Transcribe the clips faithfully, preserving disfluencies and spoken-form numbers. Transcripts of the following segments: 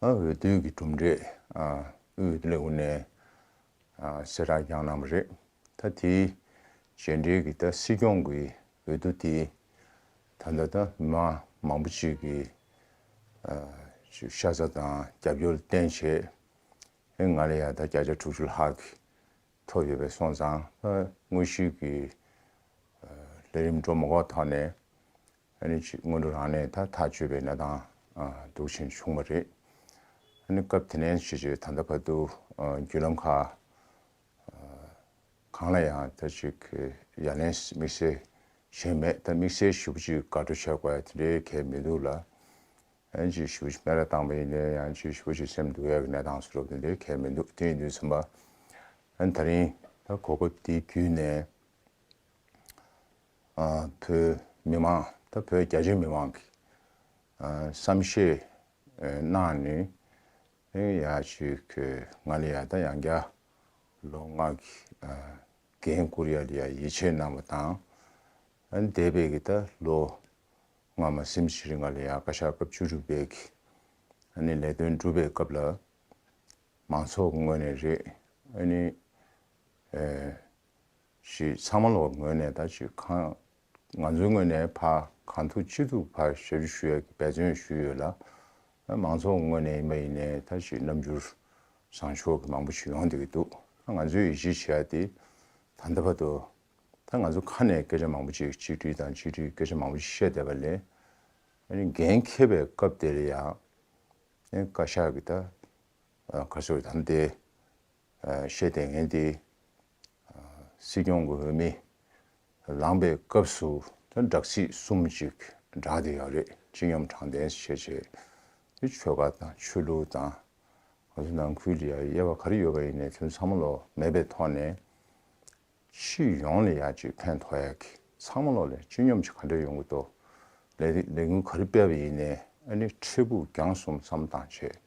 ཨ་འོས་བསྡུ་གི་གྲུབ་འབྲས་ཨ་དབུས་འོས་བསྡུ་ལས་ཁུངས་ནས་ཨ་གསལ་བསྒྲགས་བསྐྱངས་གནང་བ་རེད། ད་དེའི་རྗེས་འབྲེལ་གྱི་ད་སྲིད་སྐྱོང་གི་འོས་བསྡུ་དེ་ད་ལྟ་ད་མི་མང་མང་པོ་ཅིག་གིས་ཨ་ཤ་ཚ་དང་རྒྱབ་སྐྱོར་བསྟན་བྱས། ཨེ་ང་ལ་ཡ་ད་བརྒྱ་ཆ་དྲུག་ཅུ་ལྷག་གི་ཐོབ་ཡོད་པའི་སོང་ཙང་། ད་དངོས་གཞིའི་གི་ཨ་ལས་རིམ་འགྲོ་མ་དགོས་ཐོག་ནས་ཨ་ནི་ཅིག་སྔོན་འགྲོ་རང་ནས་ད་ཐག་གཅོད་པའི་གནས་སྟངས་ཨ་འདུག་ཕྱིན་བྱུང་བ་རེད། ཨ་ནི་སྐབས་དེ་ནས་བྱས་བྱས་ད་ལྟ་བར་དུ་ཨ་བརྒྱུད་ལམ་ཁག་ཨ་གང་ལ་ཡང་ད་ཅིག་ཡ་ལན་དམིགས་བསལ་གཞན་མེད། ད་དམིགས་བསལ་ཞེ་པོ་ཅིག་དགའ་སྤྲོ་བྱ་དགོས་ཡ་དེ་འདྲའི་གང་ཡང་མི་འདུག་ལ། ཨ་ནི་ཅིག་ཞེ་པོ་ཅིག་སྨད་ར་བཏང་པ་ཡིན་ནའི་ཡང་ཅིག་ཞེ་པོ་ཅིག་སེམས་སྡུག་ཡ་གི་གནས་སྟངས་བཟོ་འདྲ་དེ་འདྲའི་གང་ཡང་མི་འདུག་དེ་ཡིན་དུས་ཙམ་པ། ཨ་ནི་ད་རིང་ད་གོ་སྐབས་འདི་བརྒྱུད་ནས་ཨ་བོད་མི་མང་ད་བོད་རྒྱ་ཆེའི་མི་མང་གིས་ཨ་བསམ་ཤེས་ཨ་གནང་ནས། ཨེ་ཡ་ཅིག་ང་ལ་ཡ་ད་ཡང་བསྐྱར་ལོ་ལྔ་གི་ཨ་འགན་བསྐུར་ཡ་ལ་ཡ་ཡིད་ཆེས་གནང་བ་དང་། ཨ་ནི་འདས་པའི་གི་ད་ལོ་ལྔ་མ་ཟིན་ཕྱི་རིང་ང་ལ་ཡ་བཀའ་ཤག་སྐབས་བཅུ་དྲུག་པའི་གི་ཨ་ནི་ལས་དོན་སྒྲུབ་པའི་སྐབས་ལ་མང་ཚོགས་ཀྱི་ངོས་ནས་རེད། ཨ་ནི་ཨེ་ཞིག་ཚང་མ་ལོག་ངོས་ནས་ད་ཅིག་གང་ང་ཚོའི་ངོས་ནས་ཕར་གང་ཐུབ་ཅི་ཐུབ་ཕར་ཞབས་ཞུ་ཞུ་ཡ་གི་འབད་བརྩོན་ཞུས་ཡོད་ལ། མང་ཚོགས་ངོས་ནས་ཡིན་པ་ཡིན་ནའི་ད་ཅིག་རྣམ་འགྱུར་བཟང་ཕྱོགས་ཀྱི་མང་པོ་ཞིག་ཡོང་བསྡད་ཀྱི་འདུག་ང་ཚོས་ཡིད་ཆེས་བྱེད་ཡ་དེ་ད་ལྟ་བར་དུ་ད་ང་ཚོ་ཁ་ནས་སྐད་ཆ་མང་པོ་ཅིག་གཅིག་སྒྲིལ་དང་གཅིག་སྒྲིལ་སྐད་ཆ་མང་པོ་ཞིག་བཤད་བསྡད་པ་ལས། ཨ་ནི་འགན་འཁྱེར་བའི་སྐབས་དེ་ལ་ཡང་ཨ་ནི་བཀའ་ཤག་གི་ད་ཨ་ག་ཚོད་ད་འདི་ཨ་བཤད་བསྡད་མཁན་དེ་ཨ་སྲིད་སྐྱོང་གི་འོས་མི་ལངས་པའི་སྐབས་སུ་ད་དྲག་ཚིགས་གསུམ་ཅིག་བསྒྲགས་བསྡད་ཡོད་རེད། སྤྱི་སྙོམས་དྲང་བདེན་ཞེས་བྱས། དེ་ཆོལ་ཁ་དང་ཆོས་ལུགས་དང་། ང་ཚོ་ནང་ཁུལ་ལ་ཡ་དབྱེ་བ་ག་རེ་ཡོད་པ་ཡིན་ནའི་དེ་ཚོ་ཚང་མ་ལོག་མེད་པའི་ཐོག་ནས། སྤྱི་ཡོངས་ལ་ཡ་ཅིག་ཕན་ཐོགས་ཡ་གི་ཚང་མ་ལོག་ལ་སྤྱི་སྙོམས་ཅིག་ག་འདྲ་ཡོང་གི་འདུག་ལས་ལས་འགུལ་ག་རེ་སྤེལ་བ་ཡིན་ནའི་ཨ་ནི་འཕྲལ་ཕུགས་རྒྱང་གསུམ་བསམ་བཏང་བྱས་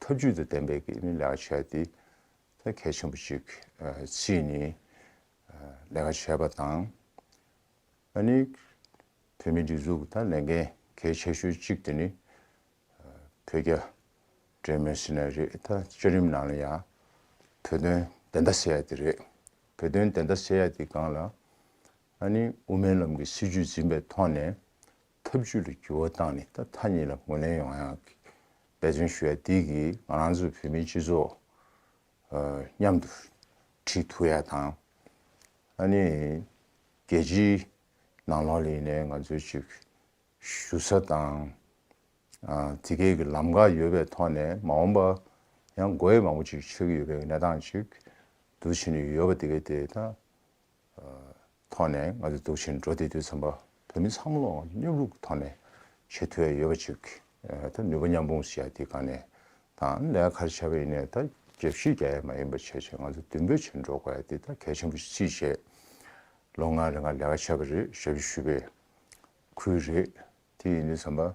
ཐབས་ཇུས་དང་ལྡན་པའི་གི་ཨ་ནི་ལས་ཀ་བྱས་ཏེ། ད་གལ་ཆེན་པོ་ཅིག་ཨ་བརྩིས་ནས་ཨ་ལས་ཀ་བྱས་པ་དང་། ཨ་ནི་བོད་མིའི་སྒྲིག་འཛུགས་ཀྱི་ད་ལས་འགན་གལ་ཆེ་ཤོས་གཅིག་དེ་ནི་ཨ་བོད་རྒྱ་འབྲེལ་མོལ་ཟེར་ན་རེད། ད་བཅའ་ཁྲིམས་ནང་ལ་ཡང་བོད་དོན་བདེན་མཐའ་གསལ་ཡ་དེ་རེད། བོད་དོན་བདེན་མཐའ་གསལ་ཡ་དེ་སྒང་ལ་ཨ་ནི་དབུ་མའི་ལམ་གྱི་སྲིད་བྱུས་འཛིན་པའི་ཐོག་ནས་ཐབས་ཇུས་ལ་འགྱུར་བ་བཏང་ནས་ད་ཐག་ཉེ་ལ་ངོས་ལེན་ཡོང་ཡ་གི་འབད་བརྩོན་ཞུ་ཡ་དེ་གིས་ང་རང་ཚོའི་བོད་མིའི་སྤྱི་ཚོགས་ཨ་མཉམ་དུ་ཁྲིད་ཐུབ་ཡ་དང་། ཨ་ནི་རྒྱལ་སྤྱིའི་ནང་ལོགས་ལ་ཡིན་ནའི་ང་ཚོའི་ཅིག་ཞུ་ས་དང་། ཨ་དེ་གའི་གི་ལམ་ཁ་ཡོད་པའི་ཐོག་ནས་མ་འོངས་པ་ཡང་དགོས་ཡ་མང་པོ་ཅིག་ཆགས་ཀྱི་ཡོད་པའི་གནས་སྟངས་ཅིག་འདུག་བྱས་ནས་ཡོད་པ་དེ་གའི་དེ་ད་ཐོག་ནས་ང་ཚོ་འདུག་བྱས་འགྲོ་བསྡད་དུས་ཙམ་པ་བོད་མི་ཚང་མ་ལོག་མཉམ་རུབ་ཀྱི་ཐོག་ནས་བྱེད་ཐུབ་ཡ་ཡོད་པ་ཅིག་ཨ་ད་ནུས་པ་མཉམ་སྤུངས་ཟེར་ཡ་དེ་སྒང་ནས་དང་ལས་ཀ་ག་རེ་བྱས་པ་ཡིན་ནའི་ད་རྒྱབ་བཤིག་རྒྱག་ཡ་མ་ཡིན་པ་བྱས་བྱས་ང་ཚོ་མདུན་སྤོས་བྱས་འགྲོ་དགོས་ཡ་དེ་ད་གལ་ཆེན་པོ་ཞིག་བརྩིས་བྱས་ལོ་ལྔ་རིང་ང་ལས་ཀ་བྱས་པ་རེད། ཞབས་ཞུ་ཞུས་པའི་ཁུལ་རེད། དེ་ཡིན་དུས་ཙམ་པ།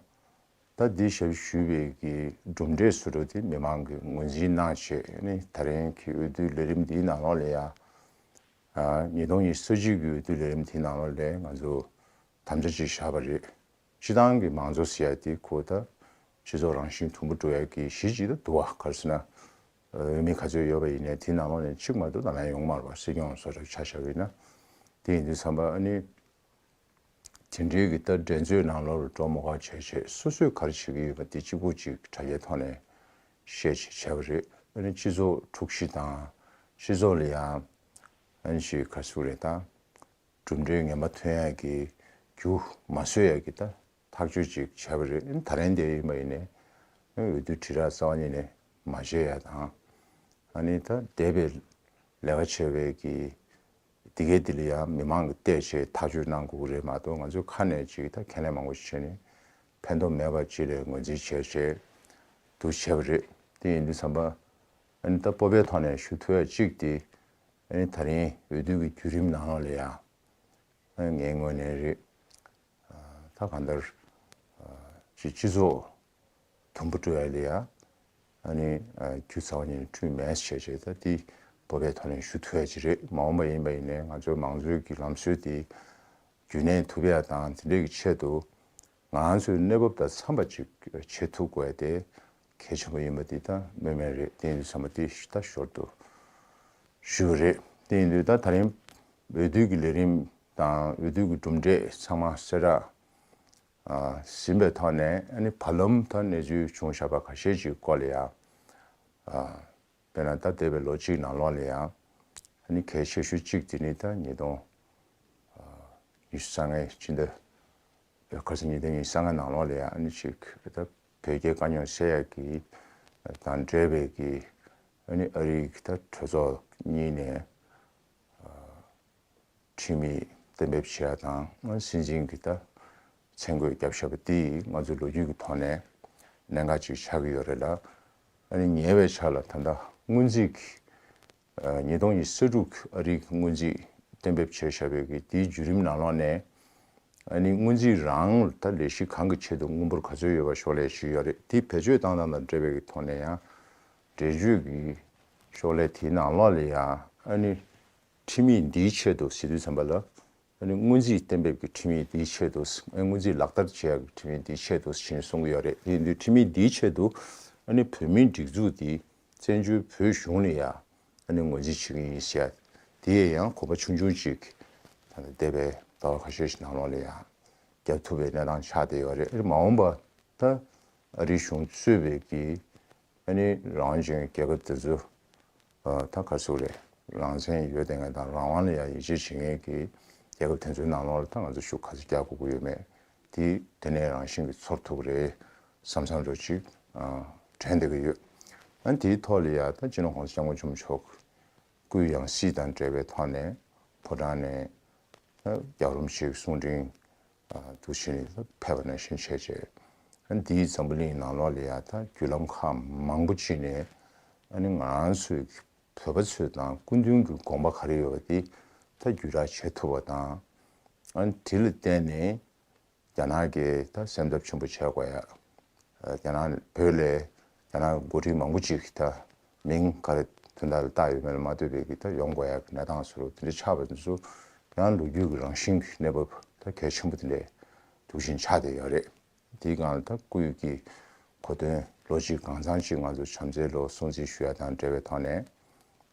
ད་འདི་ཞབས་ཞུ་ཞུས་པའི་གི་གྲུབ་འབྲས་སུ་འགྲོ་དེ་མི་མང་གིས་ངོས་འཛིན་གནང་བྱས་ནི་ད་རིང་གི་འོས་བསྡུ་ལས་རིམ་འདིའི་ནང་ལོགས་ལ་ཡ། ཨ་ཉིས་སྟོང་ཉི་ཤུ་རྩ་གཅིག་གི་འོས་བསྡུ་ལས་རིམ་དེའི་ནང་ལོགས་ལ་ང་ཚོ་དམ་བཅའ་ཅིག་བཞག་པ་རེད། སྤྱི་བཏང་གི་མང་གཙོ་ཟེར་ཡ་དེ་ཁོ་ད་སྤྱི་ཚོགས་རང་བཞིན་དུམ་བུ་འགྲོ་ཡ་གི་གཞི་ཅིག་ད་འདུག་བ། ག་རེ་ཟེར་ན། འོས་མི་ག་ཚོད་ཡོད་པ་ཡིན་ནའི་དེའི་ནང་ལོགས་ནས་གཅིག་མ་གཏོགས་ད་ལན་ཡོང་མ་རེད་པ། སྲིད་སྐྱོང་སོགས་ཆ་བཞག་པ་ཡིན་ན། དེ་ཡིན་དུས་ཙམ་པ་ཨ་ནི། དེ་འདྲའི་གི་ད་འགྲན་རྩོད་ནང་ལོགས་ལ་འགྲོ་མ་དགོས་བྱས་བྱས་སོ་སོས་ག་རེ་བྱེད་ཀྱི་ཡོད་པ་དེ་གཅིག་པུ་གཅིག་དྲ་རྒྱའི་ཐོག་ནས་བཤད་བྱས་བྱས་པ་རེད། ཨ་ནི་སྤྱི་ཚོགས་འཁྲུག་གཞི་དང་སྤྱི་ཚོགས་ལ་ཡང་ཨ་ནི་ཞིག་ག་ཚོད་རེད་ད། གྲུབ་འབྲས་ངན་པ་ཐོན་ཡ་གི་རྒྱུ་མ་བཟོ་ཡ་གི་ད་ཐག་གཅོད་ཅིག་བྱས་པ་རེད། ཨ་ནི་ད་རིང་དེ་ཡིན་པ་ཡིན་ནའི་ཨ་ནི་འོས་བསྡུ་དྲིལ་བསྒྲགས་རྩ་བ་ཉིད་ནས་མ་བྱས་ཡ་དང་། ཨ་ནི་ད་འདས་པའི་ལས་ཀ་བྱས་པའི་གི་དེ་གའི་དེ་ལ་ཡང་མི་མང་གིས་བལྟས་བྱས་ཐག་གཅོད་གནང་དགོས་ཀྱི་རེད་མ་གཏོགས་ང་ཚོའི་ཁ་ནས་ཅིག་ད་ཁས་ལེན་མང་པོ་ཞིག་བྱས་ནས་ཕན་ཐོགས་མེད་པ་ཅིག་ལ་ངོས་འཛིན་བྱས་བྱས་འདུག་བྱས་པ་རེད། དེ་ཡིན་དུས་ཙམ་པ་ཨ་ནི་ད་སྤོབས་པའི་ཐོག་ནས་ཞུ་ཐུབ་ཡ་གཅིག་དེ་ཨ་ནི་ད་རིང་འོས་བསྡུ་གི་བརྒྱུད་རིམ་ནང་ལོགས་ལ་ཡང་ཨ་ནི་ངའི་ངོས་ནས་རེད། ད་གང་ལྟར་སྤྱི་སྤྱི་ཚོགས་དུམ་བུ་བཀྲུ་ཡ་ལ་ཡ་ཨ་ནི་རྒྱུ་རྩ་བ་ཉིད་ནས་བཀྲུས་མེད་ཟེར་བྱས་ད་འདི་སྤོབས་པའི་ཐོག་ནས་ཞུ་ཐུབ་ཡ་ཅིག་རེད། མ་འོངས་པ་ཡིན་པ་ཡིན་ནའི་ང་ཚོའི་མང་གཙོའི་གི་ལམ་སྲོལ་དེ་རྒྱུན་གནས་ཐུབ་ཡ་དང་དེ་འདྲའི་གི་ཆེད་དུ་ང་ཚོའི་གནས་བབ་དང་འཚམས་པ་ཅིག་བྱེད་ཐུབ་དགོས་ཏེ། གལ་ཆེན་པོ་ཡིན་པ་དེ་ད་སྨོས་མེད་རེད། དེ་ཡིན་དུས་ཚང་མ་དེ་ད་ཞོར་དུ་ཞུས་པ་རེད། དེ་ཡིན་དུས་ད་ད་རིང་འོས་བསྡུ་གི་ལས་རིམ་དང་འོས་བསྡུ་གི་གྲུབ་འབྲས་ཚང་མ་གསལ་བསྒྲགས་ཟིན་པའི་ཐོག་ནས། ཨ་ནི་བར་ལམ་ད་གནས་ཚུལ་བྱུང་བཞག་པ་ཁ་ཤས་ཅིག་སྐོར་ལ་ཡང་། དཔེར་ན་ད་འདས་པའི་ལོ་གཅིག་ནང་ལོགས་ལ་ཡང་ཨ་ནི་གལ་ཆེ་ཤོས་གཅིག་དེ་ནི་ད་ཉིས་སྟོང་ཉི་ཤུ་རྩ་ལྔའི་སྤྱི་ཟླ་ཁ་སང་ཉིས་སྟོང་ཉི་ཤུ་རྩ་ལྔ་ནང་ལོགས་ལ་ཡང་ཨ་ནི་ཅིག་ད་བོད་རྒྱའི་དཀའ་རྙོག་སེལ་ཡག་གི་དང་འབྲེལ་བའི་གི་ཨ་ནི་ཨ་རིའི་གི་ད་གྲོས་ཚོགས་གཉིས་ནས་ཁྲིམས་ཡིག་གཏན་འབེབས་བྱེད་ཡག་དང་། སྲིད་འཛིན་གྱི་ད་མཚན་བཀོད་བརྒྱབ་བཞག་པ་དེ་ང་ཚོའི་ལོ་རྒྱུས་ཀྱི་ཐོག་ནས་གནད་འགག་ཅིག་ཆགས་ཀྱི་ཡོད་རེད་ལ། ཨ་ནི་ཉེ་བའི་ཆར་ལ་ད་ལྟ་སྔོན་རྩིས་ཀྱི་ཉིས་སྟོང་ཉི་ཤུ་རྩ་དྲུག་ཨ་རིའི་སྔོན་རྩིས་གཏན་འབེབས་བྱས་བཞག་པའི་གི་དེའི་བརྒྱུད་རིམ་ནང་ལོགས་ནས། ཨ་ནི་སྔོན་རྩིས་རང་ལ་ད་ལས་གཞི་གང་གི་ཆེད་དུ་དངུལ་འབོར་ག་ཚོད་ཡོད་པ་ཤོག་ལྷེ་ཞིག་ཡོད་རེད། དེ་བེད་སྤྱོད་བཏང་སྟངས་དང་འབྲེལ་བའི་གི་ཐོག་ནས་ཡང་འགྲེལ་བརྗོད་ཀྱི་ཤོག་ལྷེ་དེའི་ནང་ལོགས་ལ་ཡང་ཨ་ནི་ཁྲིམས་ཡིག་འདིའི་ཆེད་དུ་ཟེར་དུས་ཙམ་པ་ལ། ཨ་ནི་སྔོན་རྩིས་གཏན་འབེབས་ཀྱི་ཁྲིམས་ཡིག་འདིའི་ཆེད་དུ། ཨ་ནི་སྔོན་རྩིས་ལག་བསྟར་བྱེད་ཡག་གི་ཁྲིམས་ཡིག་འདིའི་ཆེད་དུ་ཞེས་གསུང་གི་ཡོད་རེད། དེ་ཡིན་དུས་ཁྲིམས་ཡིག་འདིའི་ཆེད་དུ་ཨ་ནི་བོད་མིའི་སྒྲིག་འཛུགས་འདི་བཙན་བྱོལ་བོད་གཞུང་ལ་ཡ་ཨ་ནི་ངོས་འཛིན་བྱེད་ཀྱི་ཡིན་ཟེར་ཡ་དེ་ཡང་གོམ་པ་ཆུང་ཆུང་ཅིག་ད་ལྟ་འདས་པའི་ཟླ་བ་ཁ་ཤས་ཤིག་ནང་ལོགས་ལ་ཡ་བརྒྱབ་ཐུབ་པའི་གནས་སྟངས་ཆགས་བསྡད་ཡོད་རེད། མ་འོངས་པ་ད་ཨ་རིའི་གཞུང་གཙོས་པའི་གི་ཨ་ནི་རང་དབང་ཅན་རྒྱལ་ཁབ་དེ་ཚོ། ཨ་ད་ག་ཚོད་རེད། རང་བཙན་ཡོད་བསྡད་མཁན་དང་རང་དབང་ལ་ཡང་ཡིད་ཆེས་བྱེད་མཁན་གྱི་རྒྱལ་ཁབ་དེ་ཚོའི་ནང་ལོགས་ལ་ད་ང་ཚོ་ཤུགས་ག་ཚོད་རྒྱག་དགོས་ཀྱི་ཡོད་མེད་དེ་དེ་ནས་རང་བཞིན་གྱིས་ཚོར་ཐུབ་ཀྱི་རེད་བསམ་བསམ་འདྲ་ཅིག་ཨ་དྲན་བསྡད་ཀྱི་ཡོད། ཨ་ནི་དེའི་ཐོག་ལ་ཡང་ད་སྤྱི་ནོར་༸གོང་ས་༸སྐྱབས་མགོན་ཆེན་པོ་མཆོག་སྐུའི་ཡང་སྲིད་དང་འབྲེལ་བའི་ཐོག་ནས་ཕོ་བྲང་ནས་ད་རྒྱལ་བ་རིན་པོ་ཆེའི་གསུང་འཕྲིན་འདུག་བྱས་ནས་ཕེབས་པ་ནང་བཞིན་བྱས་བྱས། ཨ་ནི་འདིའི་འཛམ་བུ་གླིང་ནང་ལོགས་ལ་ཡང་ད་བརྒྱུད་ལམ་ཁག་མང་པོ་ཅིག་ནས་ཨ་ནི་ང་རང་ཚོའི་བོད་པ་ཚོས་དང་སྐུ་མདུན་གྱི་དགོངས་པ་ག་རེ་ཡོད་པ་དེ་ད་བརྒྱུད་བསྒྲགས་བྱེད་ཐུབ་པ་དང་། ཨ་ནི་དེ་ལ་བརྟེན་ནས་རྒྱ་ནག་གིས་ད་སེམས་འཚབ་ཆེན་པོ་བྱེད་དགོས་ཡ། རྒྱ་ནག་བོད་ལ་རྒྱ་ནག་འགོ་ཁྲིད་མང་པོ་ཅིག་ད་མིང་ག་རེ་དོན་དག་ལ་བཏགས་ཡོད་མེད་ལ་མ་ལྟོས་པའི་གི་ད་ཡོང་དགོས་ཡ་གི་གནས་སྟངས་སུ་དེ་འདྲ་ཆགས་པ་དེ་ཚོ་ཡང་ལོ་རྒྱུས་ཀྱི་རང་བཞིན་གྱི་གནས་བབ་ད་གལ་ཆེན་པོ་དེ་འདྲ་འདུག་བཞིན་ཆགས་བསྡད་ཡོད་རེད། དེའི་སྒང་ལ་ད་སྐུའི་གི་གོ་སྟོན་ལོ་གཅིག་གང་འཚམ་ཅིག་ང་ཚོ་བྱམས་བརྩེའི་ལོ་སྲུང་བརྩི་ཞུ་ཡ་དང་འབྲེལ་བའི་ཐོག་ནས།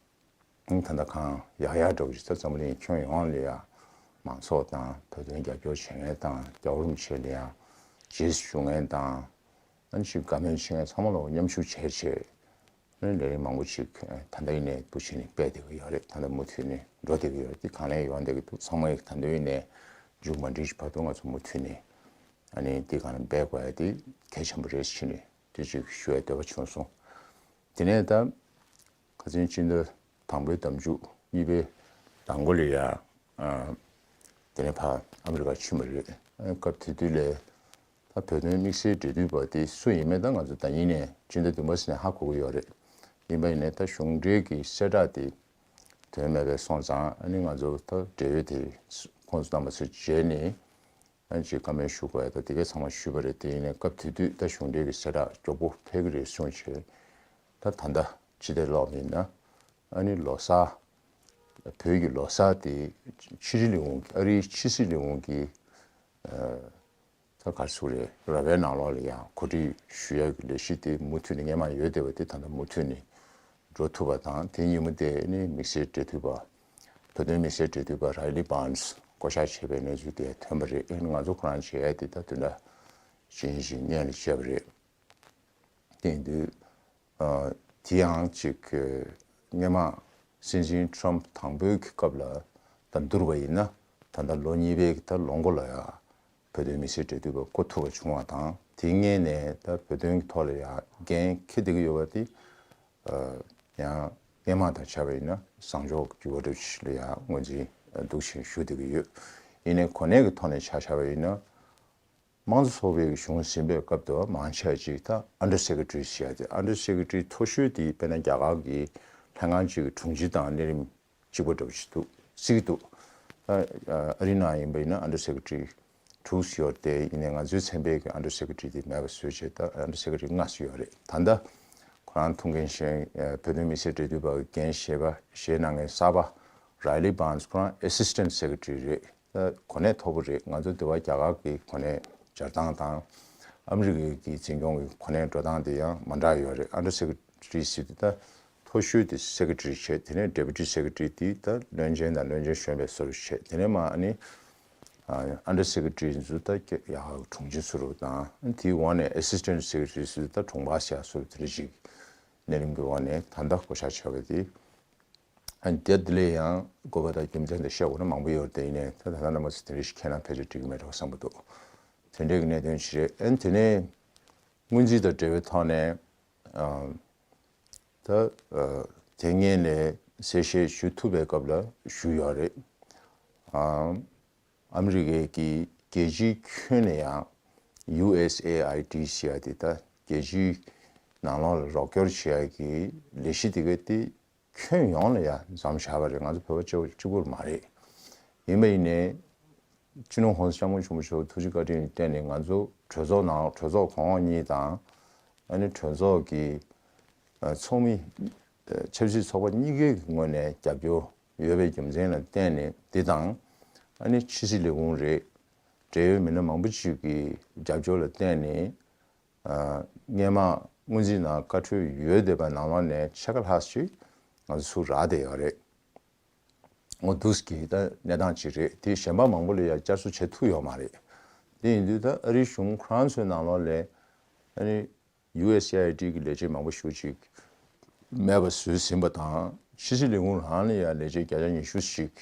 ད་ལྟ་གང་ཡག་ཡག་འདྲ་བོ་ཞིག་ད་འཛམ་བུ་གླིང་ཁྱོན་ཡོངས་ལ་ཡ་མང་ཚོགས་དང་བོད་དོན་རྒྱབ་སྐྱོར་བྱེད་མཁན་དང་རྒྱལ་བ་རིན་པོ་ཆེ་ལ་ཡ་རྗེས་སུ་ཞུ་མཁན་དང་། ཨ་ནི་ཅིག་བཀའ་མོལ་བྱེད་མཁན་ཚང་མ་ལ་མཉམ་ཞུགས་བྱས་བྱས། ཨ་ནི་ལས་རིམ་མང་པོ་ཅིག་ད་ལྟ་ཡིན་ནའི་འདུག་བྱས་ནས་སྤེལ་བསྡད་ཀྱི་ཡོད་རེད། ད་ལྟ་མུ་མཐུད་ནས་འགྲོ་བསྡད་ཀྱི་ཡོད་རེད། དེ་གང་ལེགས་ཡོང་བསྡད་ཀྱི་འདུག་ཚང་མ་ཡིས་ད་འདོད་ཡིན་ནའི་མཇུག་མ་སྒྲིལ་བར་དུ་ང་ཚོ་མུ་མཐུད་ནས་ཨ་ནི་དེ་གང་ལ་འབད་དགོས་ཡ་དེ་གལ་ཆེན་པོ་རེད་ཟེར་ནས་དེ་ཅིག་ཞུ་ཡ་འདོད་པ་བྱུང་སོང་། དེ་ནས་ད་ཁ་སང་སྤྱི་ཟླ་དང་པོའི་ཟླ་མཇུག་གཉིས་པའི་ཟླ་མགོ་ལ་ཡ། ཨ་དེ་ནས་ཕར་ཨ་མི་རི་ཀ་ཕྱིན་པ་རེད། ཨ་སྐབས་དེ་དུས་ལ་ད་བོད་དོན་དམིགས་བསལ་འབྲེལ་མཐུད་པ་དེ་སུ་ཡིན་མིན་ད་ང་ཚོ་ཟླ་ཉིན་ནས་སྤྱི་ཟླ་བདུན་པ་ཟིན་ནས་ཧ་གོ་གི་ཡོད་རེད། ཡིན་པ་ཡིན་ནའི་ད་གཞུང་འབྲེལ་གྱི་གསལ་བསྒྲགས་དེ་དོན་མེད་པའི་སོང་ཙང་། ཨ་ནི་ང་ཚོ་ད་འབྲེལ་ཡོད་དེ་ཁོང་ཚོ་རྣམ་པ་ཚོ་མཇལ་ནས། ཨ་ཅེ་བཀའ་མོལ་ཞུ་དགོས་ཡ་ད་དེ་གའི་ཚང་མ་ཞུས་པ་རེད། དེ་ཡིན་ནའི་སྐབས་དེ་དུས་ད་གཞུང་འབྲེལ་གྱི་གསལ་བསྒྲགས་མགྱོགས་པོ་ཕེབས་ཀྱི་རེད་གསུངས་བྱས། ད་ད་ལྟ་སྤྱི་བདེ་ལོག་ཡིན་ན་ཨ་ནི་ལོ་གསར། བོད་ཀྱི་ལོ་གསར་དེ་ཕྱི་སྲིད་ལས་ཁུངས་ཨ་རིའི་ཕྱི་སྲིད་ལས་ཁུངས་ཀྱི་ད་ག་རེ་ཟེར་དགོས་རེད། ར་བའི་ནང་ལོགས་ལ་ཡང་གོ་སྒྲིག་ཞུ་ཡ་གི་ལས་གཞི་དེ་མུ་མཐུད་ནས་སྔོན་མ་ཡོད་བསྡད་པ་དེ་ད་ལྟ་མུ་མཐུད་ནས་འགྲོ་ཐུབ་པ་དང་། དེ་ཉིན་མོ་དེ་ནི་དམིགས་བསལ་འབྲེལ་མཐུད་པ། བོད་དོན་དམིགས་བསལ་འབྲེལ་མཐུད་པ་རའི་ལི་བཱན་སི་བསྐོ་བཞག་བྱས་པའི་གནས་ཚུལ་དེ་ཐོན་པ་རེད། ཨ་ནི་ང་ཚོ་ཁོ་རང་བྱེད་ཡ་དེ་ད་དོན་དག་ཅན་ཞིག་སྔོན་ལ་བྱས་པ་རེད། དེ་ཡིན་དུས་ཨ་དེ་ཡང་ཅིག་སྔོན་མ་སྲིད་འཛིན་ཊམ་དང་པོའི་གི་སྐབས་ལ་ད་བསྡུར་བ་ཡིན་ན་ད་ལྟ་ལོ་གཉིས་པའི་གི་ད་ལོ་མགོ་ལ་ཡ་བོད་དོན་དམིགས་བསལ་འབྲེལ་མཐུད་པ་བསྐོ་ཐུབ་པ་བྱུང་བ་དང་། དེའི་སྔོན་ནས་ད་བོད་དོན་གྱི་ཐོག་ལ་ཡ་འགན་འཁྱེར་བསྡད་ཀྱི་ཡོད་པ་དེ་ཡང་སྔོན་མ་དང་ཆ་བ་ཡིན་ན་བཟང་ཕྱོགས་ཀྱི་འགྱུར་བ་འགྲོ་ཕྱིར་ལ་ཡ་ངོས་འཛིན་འདུག་བྱས་ཞུ་བསྡད་ཀྱི་ཡོད། ཡིན་ནའི་གོ་གནས་ཀྱི་ཐོག་ནས་ཆ་བཞག་པ་ཡིན་ན། དམངས་གཙོ་ཚོགས་པའི་གཞུང་ཟིན་པའི་སྐབས་དུ་མང་ཆེ་ཅིག་ད་ཨན་ཌར་སེ་ཀེ་ཊ་རི་ཟེར་ཡ་དེ། ཨན་ཌར་སེ་ཀེ་ཊ་རི་མཐོ་ཤོས་དེ་དཔེར་ན་རྒྱ་གར་གྱི་ལྷན་ཁང་ཅིག་གི་དྲུང་ཆེ་དང་གནས་རིམ་གཅིག་པ་འདྲ་པོ་ཞིག་འདུག་བརྩི་གི་འདུག་ཨ་རི་ནང་ཡིན་པ་ཡིན་ན་ཨན་ཌར་སེ་ཀེ་ཊ་རི་དྲུག་ཡོད་དེ། ཡིན་ནའི་ང་ཚོའི་ཚན་པའི་གི་ཨན་ཌར་སེ་ཀེ་ཊ་རི་དེ་མེད་པ་བཟོས་བྱས་ད་ཨན་ཌར་སེ་ཀེ་ཊ་རི་ལྔ་ཡོད་རེད། ད་ལྟ་ཁོ་རང་ཐུགས་འགན་བཞེས་བོད་དོན་དམིགས་བསལ་འབྲེལ་མཐུད་པ་གི་འགན་བཞེས་པ་བཞེས་གནང་མཁན་གསར་པ་རའི་ལི་བཱན་སི་ཁོ་རང་ཨེ་སི་སི་ཊེན་ཊ་སེ་ཀེ་ཊ་རི་རེད། ད་གོ་གནས་མཐོ་པོ་རེད། ང་ཚོ་འདི་བ་རྒྱ་གར་གྱི་གོ་གནས་སྦྱར་སྟངས་དང་ ཨ་མི་རི་ཀའི་གི་འཛིན་སྐྱོང་གི་གོ་གནས་འགྲོ་སྟངས་དེ་ཡང་མ་འདྲ་ཡོད་རེད། Under Secretary ཟེར་དུས་ད་མཐོ་ཤོས་དེ་Secretary བྱས། དེ་ནས་Deputy Secretary དེ་ད་བློན་ཆེན་དང་བློན་ཆེན་གཞོན་པའི་བཟོ་འདྲ་བྱས། དེ་ནས་མ་ཨ་ནི་Under Secretary ཚོ་ད་ཡག་དྲུང་ཆེ་བཟོ་འདྲ་དང་དེའི་འོག་ནས་Assistant Secretary ཟེར་དུས་ད་དྲུང་འཕར་ཟེར་ཡག་བཟོ་འདྲ་དེ་འདྲ་ཞིག་གནས་རིམ་གྱི་འོག་ནས་ད་ལྟ་བསྐོ་བཞག་བྱས་པ་དེ། ཨ་ནི་དེ་འདི་ལས་ཡང་དགོས་པ་དང་རྒྱུ་མཚན་དང་བཤད་དགོས་ན་མང་པོ་ཡོད་རེད། དེ་ཡིན་ནའི་ད་ད་ལྟ་རྣམ་པ་ཚོ་དེ་འདྲ་ཞིག་ཁས་ལེན་ཕལ་ཆེར་འགྲིག་གི་མེད་འགྲོ་བསམ་གྱི་འདུག་དེ་འདྲའི་གི་གནད་དོན་ཞིག་རེད། ཨ་ནི་དེ་ནས་སྔོན་རྩིས་དང་འབྲེལ་བའི་ཐོག་ནས་ཨ་ད་ཨ་དེ་སྔོན་ནས་གསལ་བཤད་ཞུ་ཐུབ་པའི་སྐབས་ལ་ཞུས་ཡོད་རེད། ཨ་ཨ་མི་རི་ཀའི་གི་རྒྱལ་སྤྱིའི་ཁྱོན་ནས་ཡང་USAID ཟེར་ཡ་དེ་ད་རྒྱལ་སྤྱིའི་ནང་ལོགས་ལ་རོགས་སྐྱོར་བྱེད་ཡ་གི་ལས་གཞི་དེ་ག་དེ་ཁྱོན་ཡོངས་ལ་ཡ་འཛོམས་བཞག་པ་རེད། ང་ཚོ་བོད་པ་གཅིག་པུ་གཅིག་པུར་མ་རེད། ཡིན་པ་ཡིན་ནའི་སྤྱི་ནོར་༸གོང་ས་༸སྐྱབས་མགོན་ཆེན་པོ་མཆོག་ཐུགས་རྗེ་བཀའ་དྲིན་བརྟེན་ནས་ང་ཚོ་གྲོས་ཚོགས་ནང་གྲོས་ཚོགས་གོང་འོག་གཉིས་དང་ཨ་ནི་གྲོས་ཚོགས་ཀྱི་ཨ་ཚོགས་མི་ཨ་ཆབ་སྲིད་ཚོགས་པ་གཉིས་ཀའི་ངོས་ནས་རྒྱབ་སྐྱོར་ཡོད་པའི་རྒྱུ་མཚན་ལ་བརྟེན་ནས་འདི་དང་ཨ་ནི་ཕྱི་སྲིད་ལས་ཁུངས་རེད། འབྲེལ་ཡོད་མི་སྣ་མང་པོ་ཅིག་གི་རྒྱབ་སྐྱོར་ལ་བརྟེན་ནས་ཨ་སྔོན་མ་སྔོན་རྩིས་ནང་བཀའ་འཁྲོལ་ཡོད་བསྡད་པ་ནང་ལོགས་ནས་ཕྱེད་ཀ་ལྷག་ཅིག་ང་ཚོ་ཚུར་རག་བསྡད་ཡོད་རེད། འོ་འདུག་གི་ད་གནས་སྟངས་ཅིག་རེད། དེ་གཞན་པ་མང་པོ་ལ་ཡང་བསྐྱར་གསོ་བྱེད་ཐུབ་ཡོད་མ་རེད། དེ་ཡིན་དུས་ད་ཨ་རིའི་གཞུང་ཁོ་རང་ཚོའི་ནང་ལོགས་ལ་ཨ་ནི་USAID གི་ལས་བྱེད་མང་པོ་ཞེ་པོ་ཅིག་མེད་པ་བཟོས་ཟིན་པ་དང་ཕྱི་སྲིད་ལས་ཁུངས་རང་ལ་ཡང་ལས་བྱེད་བརྒྱ་ཆ་ཉི་ཤུ་ཞིག་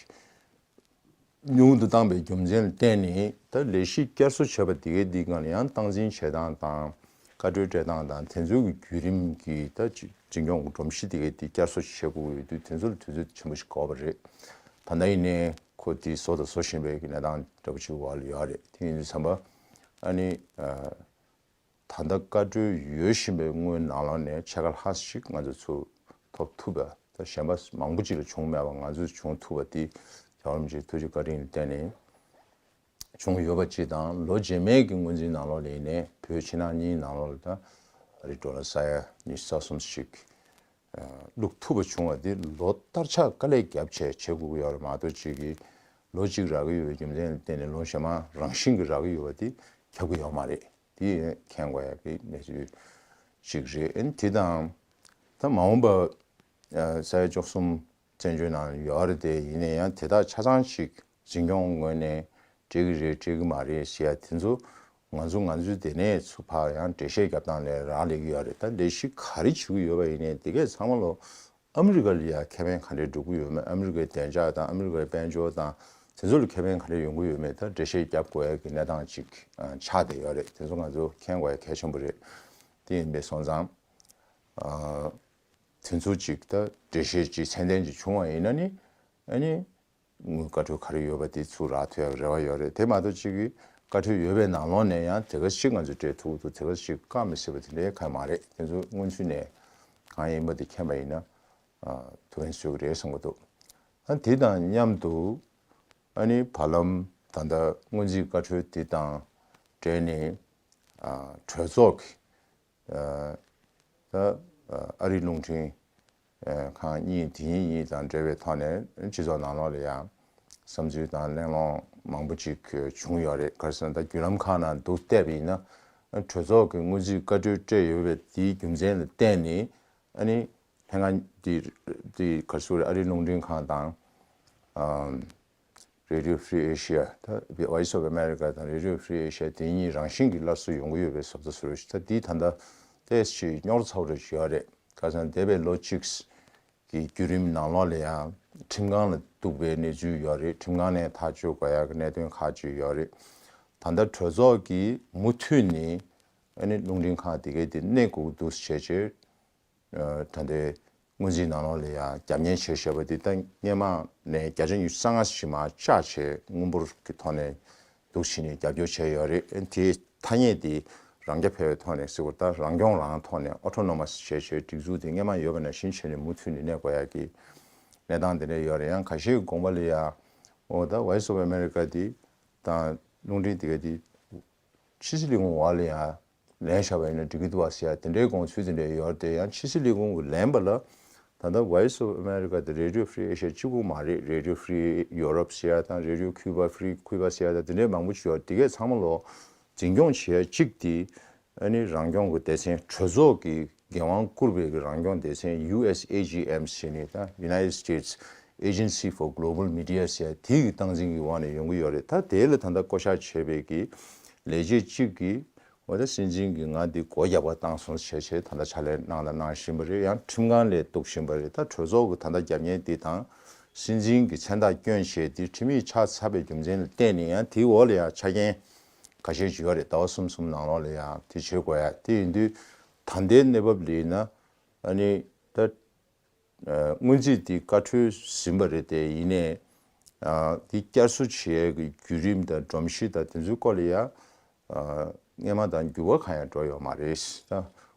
ཉུང་དུ་བཏང་པའི་རྒྱུ་མཚན་ལ་བརྟེན་ནས་ད་ལས་གཞི་བསྐྱར་གསོ་བྱས་པ་དེ་གའི་འདི་སྒང་ལ་ཡང་སྟངས་འཛིན་བྱེད་སྟངས་དང་བཀའ་འཁྲོལ་སྤྲད་སྟངས་དང་དེ་ཚོའི་གི་བརྒྱུད་རིམ་གྱི་ད་ཅིག་འཛིན་སྐྱོང་གི་སྒྲོམ་གཞི་དེ་གའི་དེ་བསྐྱར་གསོ་བྱེད་དགོས་ཀྱི་ཡོད་དུས་དེ་ཚོ་ལ་དུས་ཚོད་ཆེན་པོ་ཞིག་འགོར་བ་རེད། ད་ལྟ་ཡིན་ནའི་ཁོ་དེ་བཟོ་དང་བཟོ་བཞིན་པའི་གི་གནས་སྟངས་འདྲ་པོ་ཅིག་འོག་ལ་ཡོད་རེད། དེ་ཡིན་དུས་ཙམ་པ་ཨ་ནི་ཨ། ད་ལྟ་བཀའ་འཁྲོལ་ཡོད་བཞིན་པའི་དངུལ་ནང་ལོགས་ནས་ཕྱེད་ཀ་ལྷག་ཞིག་ང་ཚོ་ཚུར་ཐོབ་ཐུབ་པ་དང་གཞན་པ་མང་པོ་ཅིག་ལ་བྱུང་མེད་པ་ང་ཚོས་བྱུང་ཐུབ་པ་དེ་རྒྱལ་བ་རིན་པོ་ཆེའི་ཐུགས་རྗེ་བཀའ་དྲིན་ལ་བརྟེན་ནས་བྱུང་ཡོད་པ་ཅིག་དང་། ལོ་རྗེས་མའི་གི་སྔོན་རྩིས་ནང་ལོགས་ལ་ཡིན་ནའི་བོད་ཕྱི་ནང་གཉིས་ནང་ལོགས་ལ་ད་ཨ་རི་ཌོ་ལར་ས་ཡ་ཉི་ཤུ་རྩ་གསུམ་ཞིག་བླུགས་ཐུབ་པ་བྱུང་བ་འདི་ལོ་ལྟར་ཆགས་དཀའ་ལས་བརྒྱབ་བྱས་བྱེད་དགོས་ཀྱི་ཡོད་རེད་མ་གཏོགས་ཅིག་གིས་ལོ་གཅིག་རག་གི་ཡོད་པའི་རྒྱུ་མཚན་ལ་བརྟེན་ནས་ལོ་གཞན་མ་རང་བཞིན་གྱིས་རག་གི་ཡོད་པ་འདི་ཁྱབ་ཀྱི་ཡོད་མ་རེད། འདི་མཁྱེན་དགོས་ཡག་གི་གནས་ཚུལ་ཅིག་རེད། ཨ་ནི་དེ་དང་ད་མ་འོངས་པ་ས་ཡ་བཅུ་གསུམ་བཙན་བྱོལ་ནང་ཡོད་རེད་དེ། ཡིན་ན་ཡང་དེ་དག་ཆ་ཚང་ཅིག་འཛིན་སྐྱོང་ངོས་ནས་འགྲིག་གི་རེད་འགྲིག་གི་མ་རེད་ཟེར་ཡ་དེ་ཚོ་ང་ཚོ་ང་ཚོའི་དེ་ནས་ཚུར་ཕར་ཡང་འགྲེལ་བཤད་རྒྱབ་སྟངས་ལས་རག་ལས་ཀྱི་ཡོད་རེད། ད་ལས་གཞི་ག་རེ་བྱེད་ཀྱི་ཡོད་པ་ཡིན་ནའི་དེ་གས་ཚང་མ་ལོ་ཨ་མི་རི་ཀ་ལ་ཡ་ཁེ་ཕན་ག་འདྲས་འགྲོ་གི་ཡོད་མེད། ཨ་མི་རི་ཀའི་བདེ་འཇགས་དང་ཨ་མི་རི་ཀའི་དཔལ་འབྱོར་དང་དེ་ཚོ་ལ་ཁེ་ཕན་ག་འདྲས་ཡོང་གི་ཡོད་མེད་ད་འགྲེལ་བཤད་རྒྱབ་དགོས་ཡ་གི་གནས་སྟངས་ཅིག་ཆགས་བསྡད་ཡོད་རེད། དེ་ཚོ་ང་ཚོ་མཁྱེན་དགོས་ཡ་གལ་ཆེན་པོ་རེད། དེ་ཡིན་པའི་སོང་ཙང་དེ་ཚོ་ཅིག་ད་འགྲེལ་བཤད་ཅིག་ཚད་ལྡན་ཅིག་བྱུང་བ་ཡིན་ན་ནི་ཨ་ནི། དངུལ་བཀའ་འཁྲོལ་ག་རེ་ཡོད་པ་དེ་ཚུར་རག་ཐུབ་ཡག་རེ་བ་ཡོད་རེད། དེ་མ་གཏོགས་གཅིག་གིས་བཀའ་འཁྲོལ་ཡོད་པའི་ནང་ལོགས་ནས་ཡང་དེ་ག་ཞིག་ང་ཚོས་སྤྲད་ཐུབ་ཀྱི་འདུག་དེ་ག་ཞིག་བཀག་མི་སྲིད་པ་དེ་འདྲའི་གང་ཡང་མ་རེད། དེ་ཚོ་སྔོན་ཚུད་ནས་གང་ཡིན་པ་དེ་མཁྱེན་པ་ཡིན་ན་ཨ་ཐུགས་ཕན་གསོས་ཀྱི་རེད་བསམ་གྱི་འདུག་ཨ་དེ་དང་མཉམ་དུ་ཨ་ནི་བར་ལམ་ད་ལྟ་སྔོན་རྩིས་བཀའ་འཁྲོལ་དེ་དང་འབྲེལ་ནས་ཨ་གྲོས་ཚོགས་ཀྱི་ད་ཨ་རིའི་རླུང་འཕྲིན་ཁང་གཉིས་དེ་གཉིས་དང་འབྲེལ་བའི་ཐོག་ནས་སྤྱི་ཚོགས་ནང་ལོགས་ལ་ཡང་བསམ་ཚུལ་དང་གླེང་སློང་མང་པོ་ཅིག་བྱུང་ཡོད་རེད། ག་རེ་ཟེར་ན་ད་བརྒྱུད་ལམ་ཁག་ནང་འདུག་བལྟས་པ་ཡིན་ན་གྲོས་ཚོགས་ཀྱི་སྔོན་རྩིས་བཀའ་འཁྲོལ་སྤྲད་ཡོད་པའི་དེའི་རྒྱུ་མཚན་ལ་བརྟེན་ནས་ཨ་ནི་ལྷན་ཁང་འདི་འདི་ག་རེ་ཟེར་དགོས་རེད། ཨ་རིའི་རླུང་འཕྲིན་ཁང་དང་ཨམ། Radio Free Asia ད་Voice of America དང་Radio Free Asia དེ་གཉིས་རང་བཞིན་གྱིས་སླར་གསོ་ཡོང་གི་ཡོད་པའི་བཟོ་ལྟ་བཟོ་ཞིག་ད་འདི་ད་ལྟ་ཏོག་ཙམ་རྙོག་ཚ་པོ་རེ་ཞིག་ཡོད་རེད། ཁ་སང་འདས་པའི་ལོ་གཅིག་གི་བརྒྱུད་རིམ་ནང་ལོགས་ལ་ཡང་ཁྲིམས་ཁང་ལ་གཏུགས་པའི་གནས་ཚུལ་ཡོད་རེད། ཁྲིམས་ཁང་ནས་ཐག་གཅོད་དགོས་ཡག་གི་གནད་དོན་ཁག་ཅིག་ཡོད་རེད། ད་ལྟ་གྲོས་ཚོགས་ཀྱིས་མུ་མཐུད་ནས་ཨ་ནི་རླུང་འཕྲིན་ཁང་དེ་གའི་དེ་གནས་དགོས་ཀྱི་འདུག་བྱས་བྱས། ད་ལྟའི་སྔོན་རྩིས་ནང་ལོགས་ལ་ཡང་རྒྱབ་གཉེར་བྱས་བཞག་པ་འདི་ད་སྔོན་མ་ནས་བརྒྱ་ཆ་ཉི་ཤུ་རྩ་ལྔ་ཞིག་མར་བཅག་བྱས་དངུལ་འབོར་གྱི་ཐོག་ནས་འདུག་བྱས་ནས་རྒྱབ་སྐྱོར་བྱས་ཡོད་རེད། དེའི་ཐ་སྙད་དེ་རང་རྐྱ་འཕེར་བའི་ཐོག་ནས་ཟེར་དགོས་ད་རང་སྐྱོང་རང་ཐོག་ནས་Autonomous བྱས་བྱས་སྒྲིག་འཛུགས་དེ་སྔོན་མ་ཡོད་པ་ནང་བཞིན་བྱས་ནས་མུ་མཐུད་ནས་གནས་དགོས་ཡག་གི་གནས་སྟངས་དེ་འདྲ་ཡོད་རེད། ཡང་ཁ་ཤས་ཀྱི་དགོངས་པ་ལ་ཡང་འོ་ད་Voice of America དེ་དང་རླུང་འཕྲིན་དེ་ག་དེ། ཕྱི་སྲིད་ལས་ཁུངས་འོག་ལ་ཡང་ལེན་བཞག་པ་ཡིན་ན་འགྲིག་གི་འདུག་བ་ཟེར་ཡ་དེ་འདྲའི་དགོངས་ཚུལ་དེ་འདྲ་ཡོད་རེད་དེ། ཡང་ཕྱི་སྲིད་ལས་ཁུངས་ཀྱིས་ལེན་པ་ལ་ད་ལྟ་Voice of America དང་Radio Free Asia གཅིག་པུ་མ་རེད། Radio Free Europe ཟེར་ཡ་དང་Radio Cuba Free Cuba ཟེར་ཡ་དང་དེ་འདྲའི་མང་པོ་ཅིག་ཡོད་རེད། དེ་གས་ཚང་མ་ལོ་འཛིན་སྐྱོང་བྱེད་ཡ་གཅིག་དེ་ ཨ་ནི་རང་སྐྱོང་གི་སྡེ་ཚན་གྲོས་ཚོགས་ཀྱི་འགན་དབང་བསྐུར་བའི་གི་རང་སྐྱོང་སྡེ་ཚན་ཡུ་ཨེས་ཨེ་ཇི་ཨེམ་ཟེར་ནས་ད་United States Agency for Global Media ཟེར་དེ་གི་སྟངས་འཛིན་གྱི་འོག་ནས་ཡོང་གི་ཡོད་རེད། ད་དེ་ལ་ད་ལྟ་བསྐོ་བཞག་བྱས་པའི་གི་ལས་བྱེད་གཅིག་གིས་འོ་ད་སྲིད་འཛིན་གྱིས་ང་འདི་སྒོ་རྒྱག་པ་བཏང་སོང་བྱས་བྱས་ད་ལྟ་ཕྱག་ལས་གནང་དང་གནང་བཞིན་པ་རེད། ཡང་ཁྲིམས་ཁང་ལ་གཏུག་བཞིན་པ་རེད། ད་གྲོས་ཚོགས་ཀྱི་ད་ལྟ་རྒྱབ་གཉེར་འདི་དང་སྲིད་འཛིན་གྱི་མཚན་རྟགས་བསྐྱོན་བྱས་འདི་ཁྲིམས་ཡིག་ཆགས་ཚར་བའི་རྒྱུ་མཚན་ལ་བརྟེན་ནས་ཡང་དེའི་འོག་ལ་ཡང་ཆ་རྐྱེན་ཁ་ཤས་ཅིག་ཡོད་རེད། ཟླ་བ་གསུམ་གསུམ་ནང་ལོགས་ལ་ཡང་དེ་བྱེད་དགོས་ཡ་དེ་ཡིན་དུས། ད་ལྟའི་གནས་བབ་ལ་ཡིན་ན་ཨ་ནི་ད་སྔོན་རྩིས་དེ་བཀའ་འཁྲོལ་ཟིན་པ་རེད་དེ། ཡིན་ནའི་དེ་བསྐྱར་གསོ་བྱེད་ཡ་གི་བརྒྱུད་རིམ་དང་སྒྲོམ་གཞི་དང་དེ་ཚོའི་སྐོར་ལ་ཡང་སྔོན་མ་དང་འགྱུར་བ་གང་ཡང་འགྲོ་ཡོད་མ་རེད།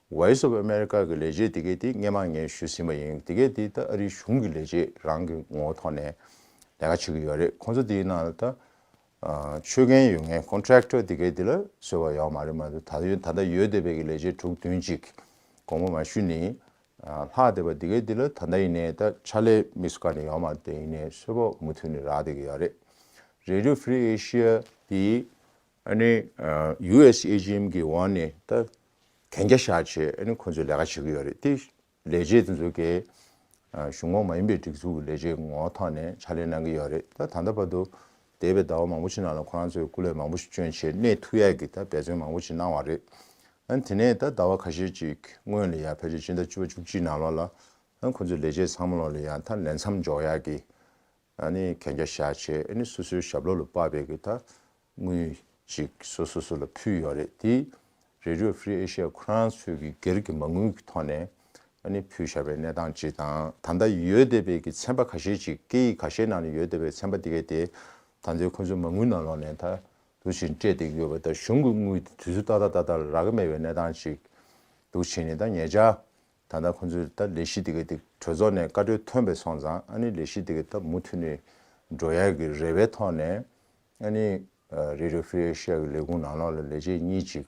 ད་Voice of America གི་ལས་བྱེད་དེ་གས་དེ་སྔོན་མ་ངས་ཞུས་ཟིན་པ་ཡིན། དེ་གས་དེ་ད་ཨ་རིའི་གཞུང་གི་ལས་བྱེད་རང་གི་ངོ་བོ་ཐོག་ནས་ལས་ཀ་བྱེད་ཀྱི་ཡོད་རེད། ཁོང་ཚོ་དེའི་ནང་ལ་ད་ཆོད་མཁན་ཡོད་མཁན་ཀོན་ཊེག་ཊར་དེ་གས་དེ་ལ་གསོལ་བ་ཡོད་མ་རེད། མ་གཏོགས་ད་ཡོད་ད་ལྟ་ཡོད་བསྡད་པའི་གི་ལས་བྱེད་དྲུག་བདུན་ཅིག་དགོངས་པ་མ་ཞུས་ནས་ལྷག་བསྡད་པ་དེ་གས་དེ་ལ་ད་ལྟ་ཡིན་ནའི་ད་ཕྱག་ལས་མི་སུ་ག་ནས་ཡོད་མ་རེད། དེ་ཡིན་ནའི་གསོལ་བ་མུ་མཐུད་ནས་རག་བསྡད་ཀྱི་ཡོད་རེད། Radio Free Asia དེ་ཨ་ནི་ཡུ་ཨེས་ཨེ་ཇི་ཨེམ་གི་འོག་ནས་ད་གན་རྒྱ་བཞག་བྱས་ཨ་ནི་ཁོང་ཚོས་ལས་ཀ་བྱེད་ཀྱི་ཡོད་རེད། དེ་ལས་བྱེད་དེ་ཚོ་གས་གཞུང་ངོ་མ་ཡིན་པའི་སྒྲིག་འཛུགས་ཀྱི་ལས་བྱེད་ངོ་བོ་ཐོག་ནས་ཕྱག་ལས་གནང་གི་ཡོད་རེད། ད་ད་ལྟ་བར་དུ་འདས་པའི་ཟླ་བ་མང་པོ་ཞིག་ནང་ལ་ཁོ་རང་ཚོས་སྐུ་ལས་མང་པོ་ཞིག་བསྐྱོན་བྱས་གནས་ཐུབ་ཡག་གི་ད་འབད་བརྩོན་མང་པོ་ཞིག་གནང་བ་རེད། ཨ་ནི་དེ་ནས་ད་ཟླ་བ་ཁ་ཤས་ཅིག་སྔོན་ལ་ཡང་ཕལ་ཆེར་སྤྱི་ཟླ་བཅུ་པ་བཅུ་གཅིག་ནང་ལོགས་ལ་ཨ་ནི་ཁོ་ཚོའི་ལས་བྱེད་ཚང་མ་ལོགས་ལ་ཡང་ད་ལས་མཚམས་འཇོག་ཡག་གི་ཨ་ནི་གན་རྒྱ་བཞག་བྱས། ཨ་ནི་སོ་སོའི་ཞབས་ལོགས་ལ་དཔག་པའི་གི་ད་དངུལ་ཅིག་སོ་སོ་སོ་ལ་ཕུལ་ཡོད་རེད། དེ་Radio Free Asia ཁོ་རང་ཚོའི་གི་སྒེར་གྱི་མ་དངུལ་གྱི་ཐོག་ནས་ཨ་ནི་ཕུལ་བཞག་པའི་གནས་སྟངས་ཅིག་དང་། ད་ལྟ་ཡོད་བསྡད་པའི་གི་ཚན་པ་ཁ་ཤས་ཅིག་སྐད་ཡིག་ཁ་ཤས་ནང་ནས་ཡོད་བསྡད་པའི་ཚན་པ་དེ་གས་དེ་ད་ཚོའི་ཁོ་ཚོའི་མ་དངུལ་ནང་ལོགས་ནས་ད་འདུག་བྱས་སྤྲད་བསྡད་ཀྱི་ཡོད་པ་དང་། གཞུང་གི་དངུལ་དེ་དུས་ཚོད་ཏག་ཏག་ཏག་ཏག་རག་གི་མེད་པའི་གནས་སྟངས་ཅིག་འདུག་བྱས་ནས། ད་ཉེ་ཆར་ད་ལྟ་ཁོ་ཚོའི་ད་ལས་གཞི་དེ་ག་དེ་གྲོས་ཚོགས་ནས་བཀའ་འཁྲོལ་ཐོན་པ་སོང་ཙང་ཨ་ནི་ལས་གཞི་དེ་ག་ད་མུ་མཐུད་ནས་འགྲོ་ཡག་གི་རེ་བའི་ཐོག་ནས་ཨ་ནི་Radio Free Asia གི་ལས་ཁུངས་ནང་ལོགས་ལ་ལས་བྱེད་གཉིས་ཅིག་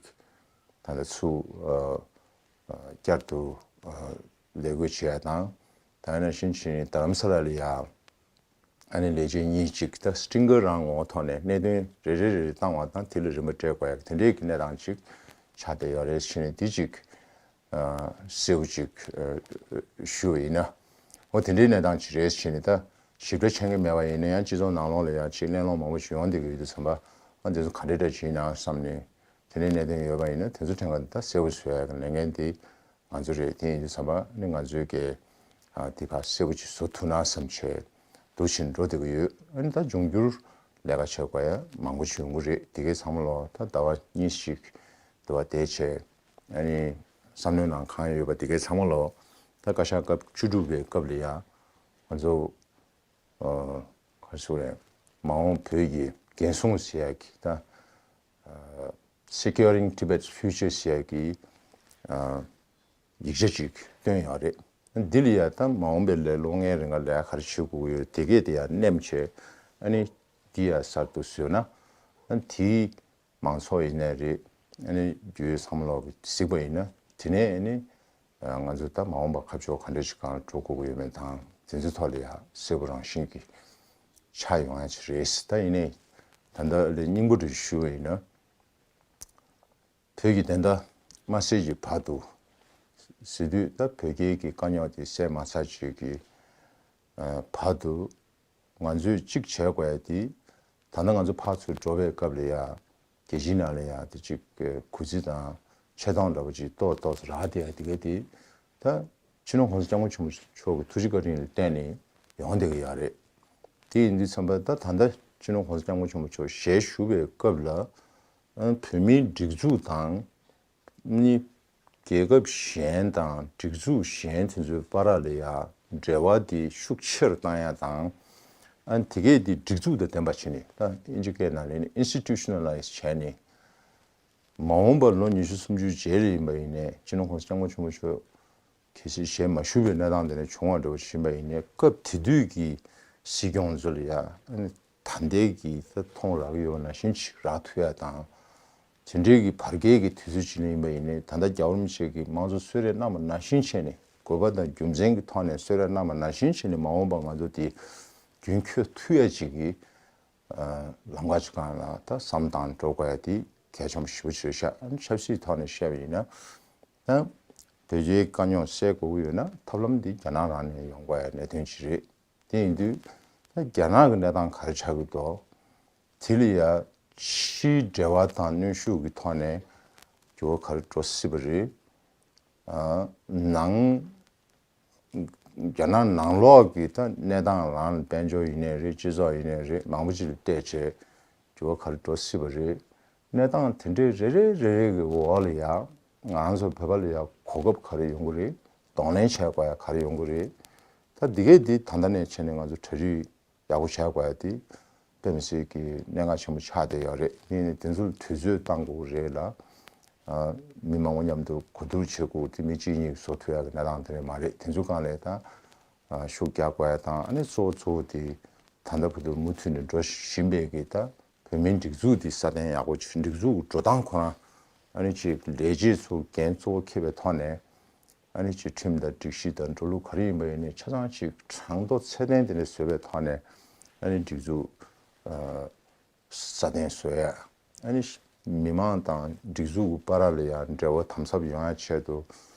ད་ལྟ་ཚུར་བསྐྱར་དུ་ལས་བགོས་བྱེད་ཡ་དང་། ད་ནང་བཞིན་བྱས་ནས་རྡ་རམ་ས་ལ་ལ་ཡ་ཨ་ནི་ལས་བྱེད་གཉིས་ཅིག་ད་སྤྲིན་དཀར་རང་ངོ་བོ་ཐོག་ནས་གནད་དོན་རེ་རེ་རེ་རེ་བཏང་བ་དང་དེ་ལ་རིན་པ་སྤྲད་དགོས་ཡག་དེ་འདྲའི་གི་གནས་སྟངས་ཅིག་ཆགས་བསྡད་ཡོད་རེད་བྱས་ནས། དེ་ཅིག་གསལ་པོ་ཅིག་ཞུ་བ་ཡིན་ན། འོ་དེ་འདྲའི་གནས་སྟངས་ཅིག་རེད་བྱས་ནས། ད་ཞིབ་ཕྲ་མཁྱེན་གྱི་མེད་པ་ཡིན་ན་ཡང་སྤྱི་ཚོགས་ནང་ལོགས་ལ་ཡང་ཅིག་གླེང་སློང་མང་པོ་ཞིག་ཡོང་བསྡད་ཀྱི་ཡོད་དུས་ཙམ་པ། ཨ་འདི་ཚོ་ག་འདྲ་འདྲ་ཅིག་ཡིན་ནའང་བསམ་ནས། དེ་འདྲའི་གནད་དོན་ཡོད་པ་ཡིན་ན་དེ་ཚོ་ཕྲན་ག་ད་གསལ་པོ་བཟོ་ཡག་གི་ལས་འགན་དེ་ང་ཚོ་རེད། དེ་ཡིན་དུས་ཙམ་པ་ནི་ང་ཚོའི་གི་ཨ་དེ་ཕར་གསལ་པོ་ཅིག་བཟོ་ཐུབ་ན་བསམ་བྱས་འདུག་བྱས་འགྲོ་བསྡད་ཀྱི་ཡོད། ཨ་ནི་ད་འབྱུང་འགྱུར་ལས་ཀ་བྱེད་དགོས་ཡ་མང་པོ་ཅིག་ཡོང་གི་རེད། དེ་གའི་ཚང་མ་ལོག་ད་ཟླ་བ་གཉིས་ཤིག་འདུག་པ་བསྡད་བྱས། ཨ་ནི་བསམ་བློའི་ནང་གང་ཡོད་པ་དེ་གའི་ཚང་མ་ལོག་ད་བཀའ་ཤག་སྐབས་བཅུ་དྲུག་པའི་སྐབས་ལ་ཡ་ང་ཚོ་ཨ་ག་རེ་ཟེར་དགོས་རེད། མ་འོངས་བོད་ཀྱི་འགན་སྲུང་ཟེར་ཡག་གི་ད་ཨ་Securing Tibet's Future ཟེར་ཡག་གི་ཨ་ཡིག་ཆ་ཅིག་བཏོན་ཡོད་རེད། འདི་ལ་ཡ་ད་མ་འོངས་པའི་ལས་ལོ་ལྔའི་རིང་ག་ལས་ཀ་ག་རེ་བྱེད་དགོས་ཀྱི་ཡོད་དེ་གས་དེ་ཡ་མནན་བྱས། ཨ་ནི་འདི་ཡ་གསར་དུ་བཟོས་ན་ཨ་ནི་དེའི་མང་ཚོགས་ཡིན་ནའི་རེད། ཨ་ནི་རྒྱུས་བསམ་བློ་གི་གཟིགས་པ་ཡིན་ན། དེ་ནས་ཨ་ནི་ང་ཚོ་ད་མ་འོངས་པ་ཁ་ཕྱོགས་ག་འདྲ་ཞིག་སྒང་ལ་འགྲོ་དགོས་ཀྱི་ཡོད་མེད་དང་དེ་ཚོའི་ཐོག་ལ་ཡ་གསལ་པོ་རང་བཞིན་གྱིས་ཆགས་ཡོང་ཡ་ཅིག་རེད། ད་ཡིན་ནའི་ད་ལྟ་ལས་སྙིང་པོ་འདྲ་ཞུ་བ་ཡིན་ན། བོད་ཀྱི་བདེན་མཐའ་མ་གསལ་གྱི་བར་དུ་ཟེར་དུས། ད་བོད་རྒྱའི་གི་དཀའ་རྙོག་དེ་སེལ་མ་ཚར་ཅིག་གི་བར་དུ་ང་ཚོས་གཅིག་བྱེད་དགོས་ཡ་དེ། ད་ལྟ་ང་ཚོ་ཕར་ཚུར་འགྲོ་བའི་སྐབས་ལ་ཡ་རྒྱལ་སྤྱིའི་ནང་ལ་ཡ་དེ་གཅིག་གུས་བརྩི་དང་ཆེ་མཐོང་འདྲ་པོ་ཅིག་ཏོག་ཏོག་ཙམ་རག་བསྡད་ཡ་དེ་ག་དེ། ད་སྤྱི་ནོར་༸གོང་ས་༸སྐྱབས་མགོན་ཆེན་པོ་མཆོག་གི་ཐུགས་རྗེ་བཀའ་དྲིན་ལ་བརྟེན་ནས་ཡོང་བསྡད་ཀྱི་ཡོད་རེད། དེ་ཡིན་དུས་ཙམ་པ་ད་ད་ལྟ་སྤྱི་ནོར་༸གོང་ས་༸སྐྱབས་མགོན་ཆེན་པོ་མཆོག་ཞལ་བཞུགས་པའི་སྐབས་ལ་ཨ་བོད་མིའི་སྒྲིག་འཛུགས་དང་ནི་རྒྱལ་ཁབ་གཞན་དང་སྒྲིག་འཛུགས་གཞན་དེ་ཚོའི་བར་ལ་ཡ་འབྲེལ་བ་དེ་ཤུགས་ཆེ་རུ་བཏང་ཡ་དང་། ཨ་དེ་གས་དེ་སྒྲིག་འཛུགས་དང་ལྡན་པ་བྱས་ནས། ད་དབྱིན་ཇི་སྐད་ནང་ལ་ནི་institutionalize བྱས་ནས། མ་འོངས་པར་ལོ་ཉི་ཤུ་སུམ་ཅུའི་རྗེས་ལ་ཡིན་པ་ཡིན་ནའི་སྤྱི་ནོར་༸གོང་ས་༸སྐྱབས་མགོན་ཆེན་པོ་མཆོག་གལ་སྲིད་ཞལ་མ་བཞུགས་པའི་གནས་སྟངས་དེ་འདྲ་བྱུང་བ་འདྲ་བོ་ཞིག་ཡིན་པ་ཡིན་ནའི། སྐབས་དེ་དུས་ཀྱི་སྲིད་སྐྱོང་ཚོ་ལ་ཡ་ཨ་ནི་ད་ལྟའི་གི་ད་མཐོང་རག་གི་ཡོད་པ་ནང་བཞིན་ཅིག་རག་ཐུབ་ཡ་དང་། དེ་འདྲའི་གི་བར་བརྒལ་གྱི་དུས་ཚོད་ཅིག་ལ་ཡིན་པ་ཡིན་ནའི། ད་ལྟ་རྒྱལ་བ་རིན་པོ་ཆེ་གིས་མང་གཙོ་གསོལ་རས་གནང་བ་ནང་བཞིན་བྱས་ནས། དགོས་པ་དང་རྒྱུ་མཚན་གྱི་ཐོག་ནས་གསོལ་རས་གནང་བ་ནང་བཞིན་བྱས་ནས། མ་འོངས་པ་ང་ཚོ་དེ་རྒྱུན་འཁྱོལ་ཐུབ་ཡ་ཅིག་གི་ལམ་ཁ་ཅིག་སྒང་ལ་ད་བསམ་བཏང་འགྲོ་དགོས་ཡ་དེ་ གལ་ཆེན་པོ་ཞེ་པོ་ཅིག་རེད་ཤག་ཨ་ནི་ཆབ་སྲིད་ཐོག་ནས་བཤད་པ་ཡིན་ན། ད་བོད་རྒྱའི་དཀའ་རྙོག་སེལ་དགོས་ཀྱི་ཡོད་ན་ཐབས་ལམ་འདི་རྒྱ་ནག་རང་ནས་ཡོང་དགོས་ཡ་གནད་དོན་ཅིག་རེད། དེ་ཡིན་དུས་ད་རྒྱ་ནག་གི་གནས་སྟངས་ག་རེ་ཆགས་ཀྱི་འདུག་དེ་ལ་ཡ་ཕྱིའི་འབྲེལ་བ་དང་གནོན་ཤུགས་ཀྱི་ཐོག་ནས་འགྱུར་བ་ག་རེ་འགྲོ་སྲིད་པ་རེད། ཨ། ནང་རྒྱ་ནག་ནང་ལོགས་ཀྱི་ད་གནས་སྟངས་རང་ལ་དཔལ་འབྱོར་ཡིན་ནའི་རེད། སྤྱི་ཚོགས་ཡིན་ནའི་རེད། མང་པོ་ཅིག་ལ་བལྟས་བྱས་འགྱུར་བ་ག་རེ་འགྲོ་སྲིད་པ་རེད། གནས་སྟངས་དེ་འདྲའི་རེ་རེ་རེ་རེ་གི་འོག་ལ་ཡ་ང་ཚོ་བོད་པ་ལ་ཡ་གོ་སྐབས་ག་རེ་ཡོང་གི་རེད། གདོང་ལེན་བྱེད་དགོས་ཡ་ག་རེ་ཡོང་གི་རེད། ད་འདི་གས་འདི་ད་ལྟ་ནས་བྱས་ནས་ང་ཚོ་གྲ་སྒྲིག་ཡག་པོ་བྱས་དགོས་ཡ་དེ་དཔེ་མི་སྲིད་ཀྱི་གནད་འགག་ཆེན་པོ་ཆགས་བསྡད་ཡོད་རེད། དེ་ནི་དེ་ཚོར་དུས་ཚོད་བཏང་དགོས་རེད་ལ། ཨ། མི་མང་པོ་མཉམ་དུ་གོ་བསྡུར་བྱེད་དགོས་དེ་མི་གཅིག་གཉིས་ཀྱིས་བཟོ་ཐུབ་ཡག་གི་གནས་སྟངས་དེ་རེད་མ་རེད། དེ་ཚོ་སྒང་ལ་ད་ཨ་ཤུགས་རྒྱག་དགོས་ཡག་དང་། ཨ་ནི་གཙོ་བོ་གཙོ་བོ་དེ་ད་ལྟ་བར་དུ་མུ་མཐུད་ནས་འགྲོ་བཞིན་པའི་གི་ད་བོད་མིའི་སྒྲིག་འཛུགས་དེ་སྲ་བརྟན་ཡག་པོ་ཅིག་སྒྲིག་འཛུགས་ཀྱི་འགྲོ་སྟངས་ཁོ་རང་། ཨ་ནི་ཅིག་ལས་བྱེད་ཚོ་འགན་གཙོ་བོ་འཁྱེར་བའི་ཐོག་ནས། ཨ་ནི་ཅིག་ཁྲིམས་དང་སྒྲིག་གཞི་དང་འགྲོ་ལུགས་ག་རེ་ཡིན་པ་ཡིན་ནའི་ཆ་ཚང་ཅིག་གྲངས་ཐོ་ཚད་ལྡན་དེ་འདྲ་བཟོས་པའི་ཐོག་ནས། ཨ་ནི་སྒྲིག་འཛུགས་ཨ་སྲ་བརྟན་བཟོ་ཡ། ཨ་ནི་མི་མང་དང་སྒྲིག་འཛུགས་ཀྱི་བར་ལ་ཡང་འབྲེལ་བ་དམ་ཟབ་ཡོང་ཡ་ཆེད་དུ།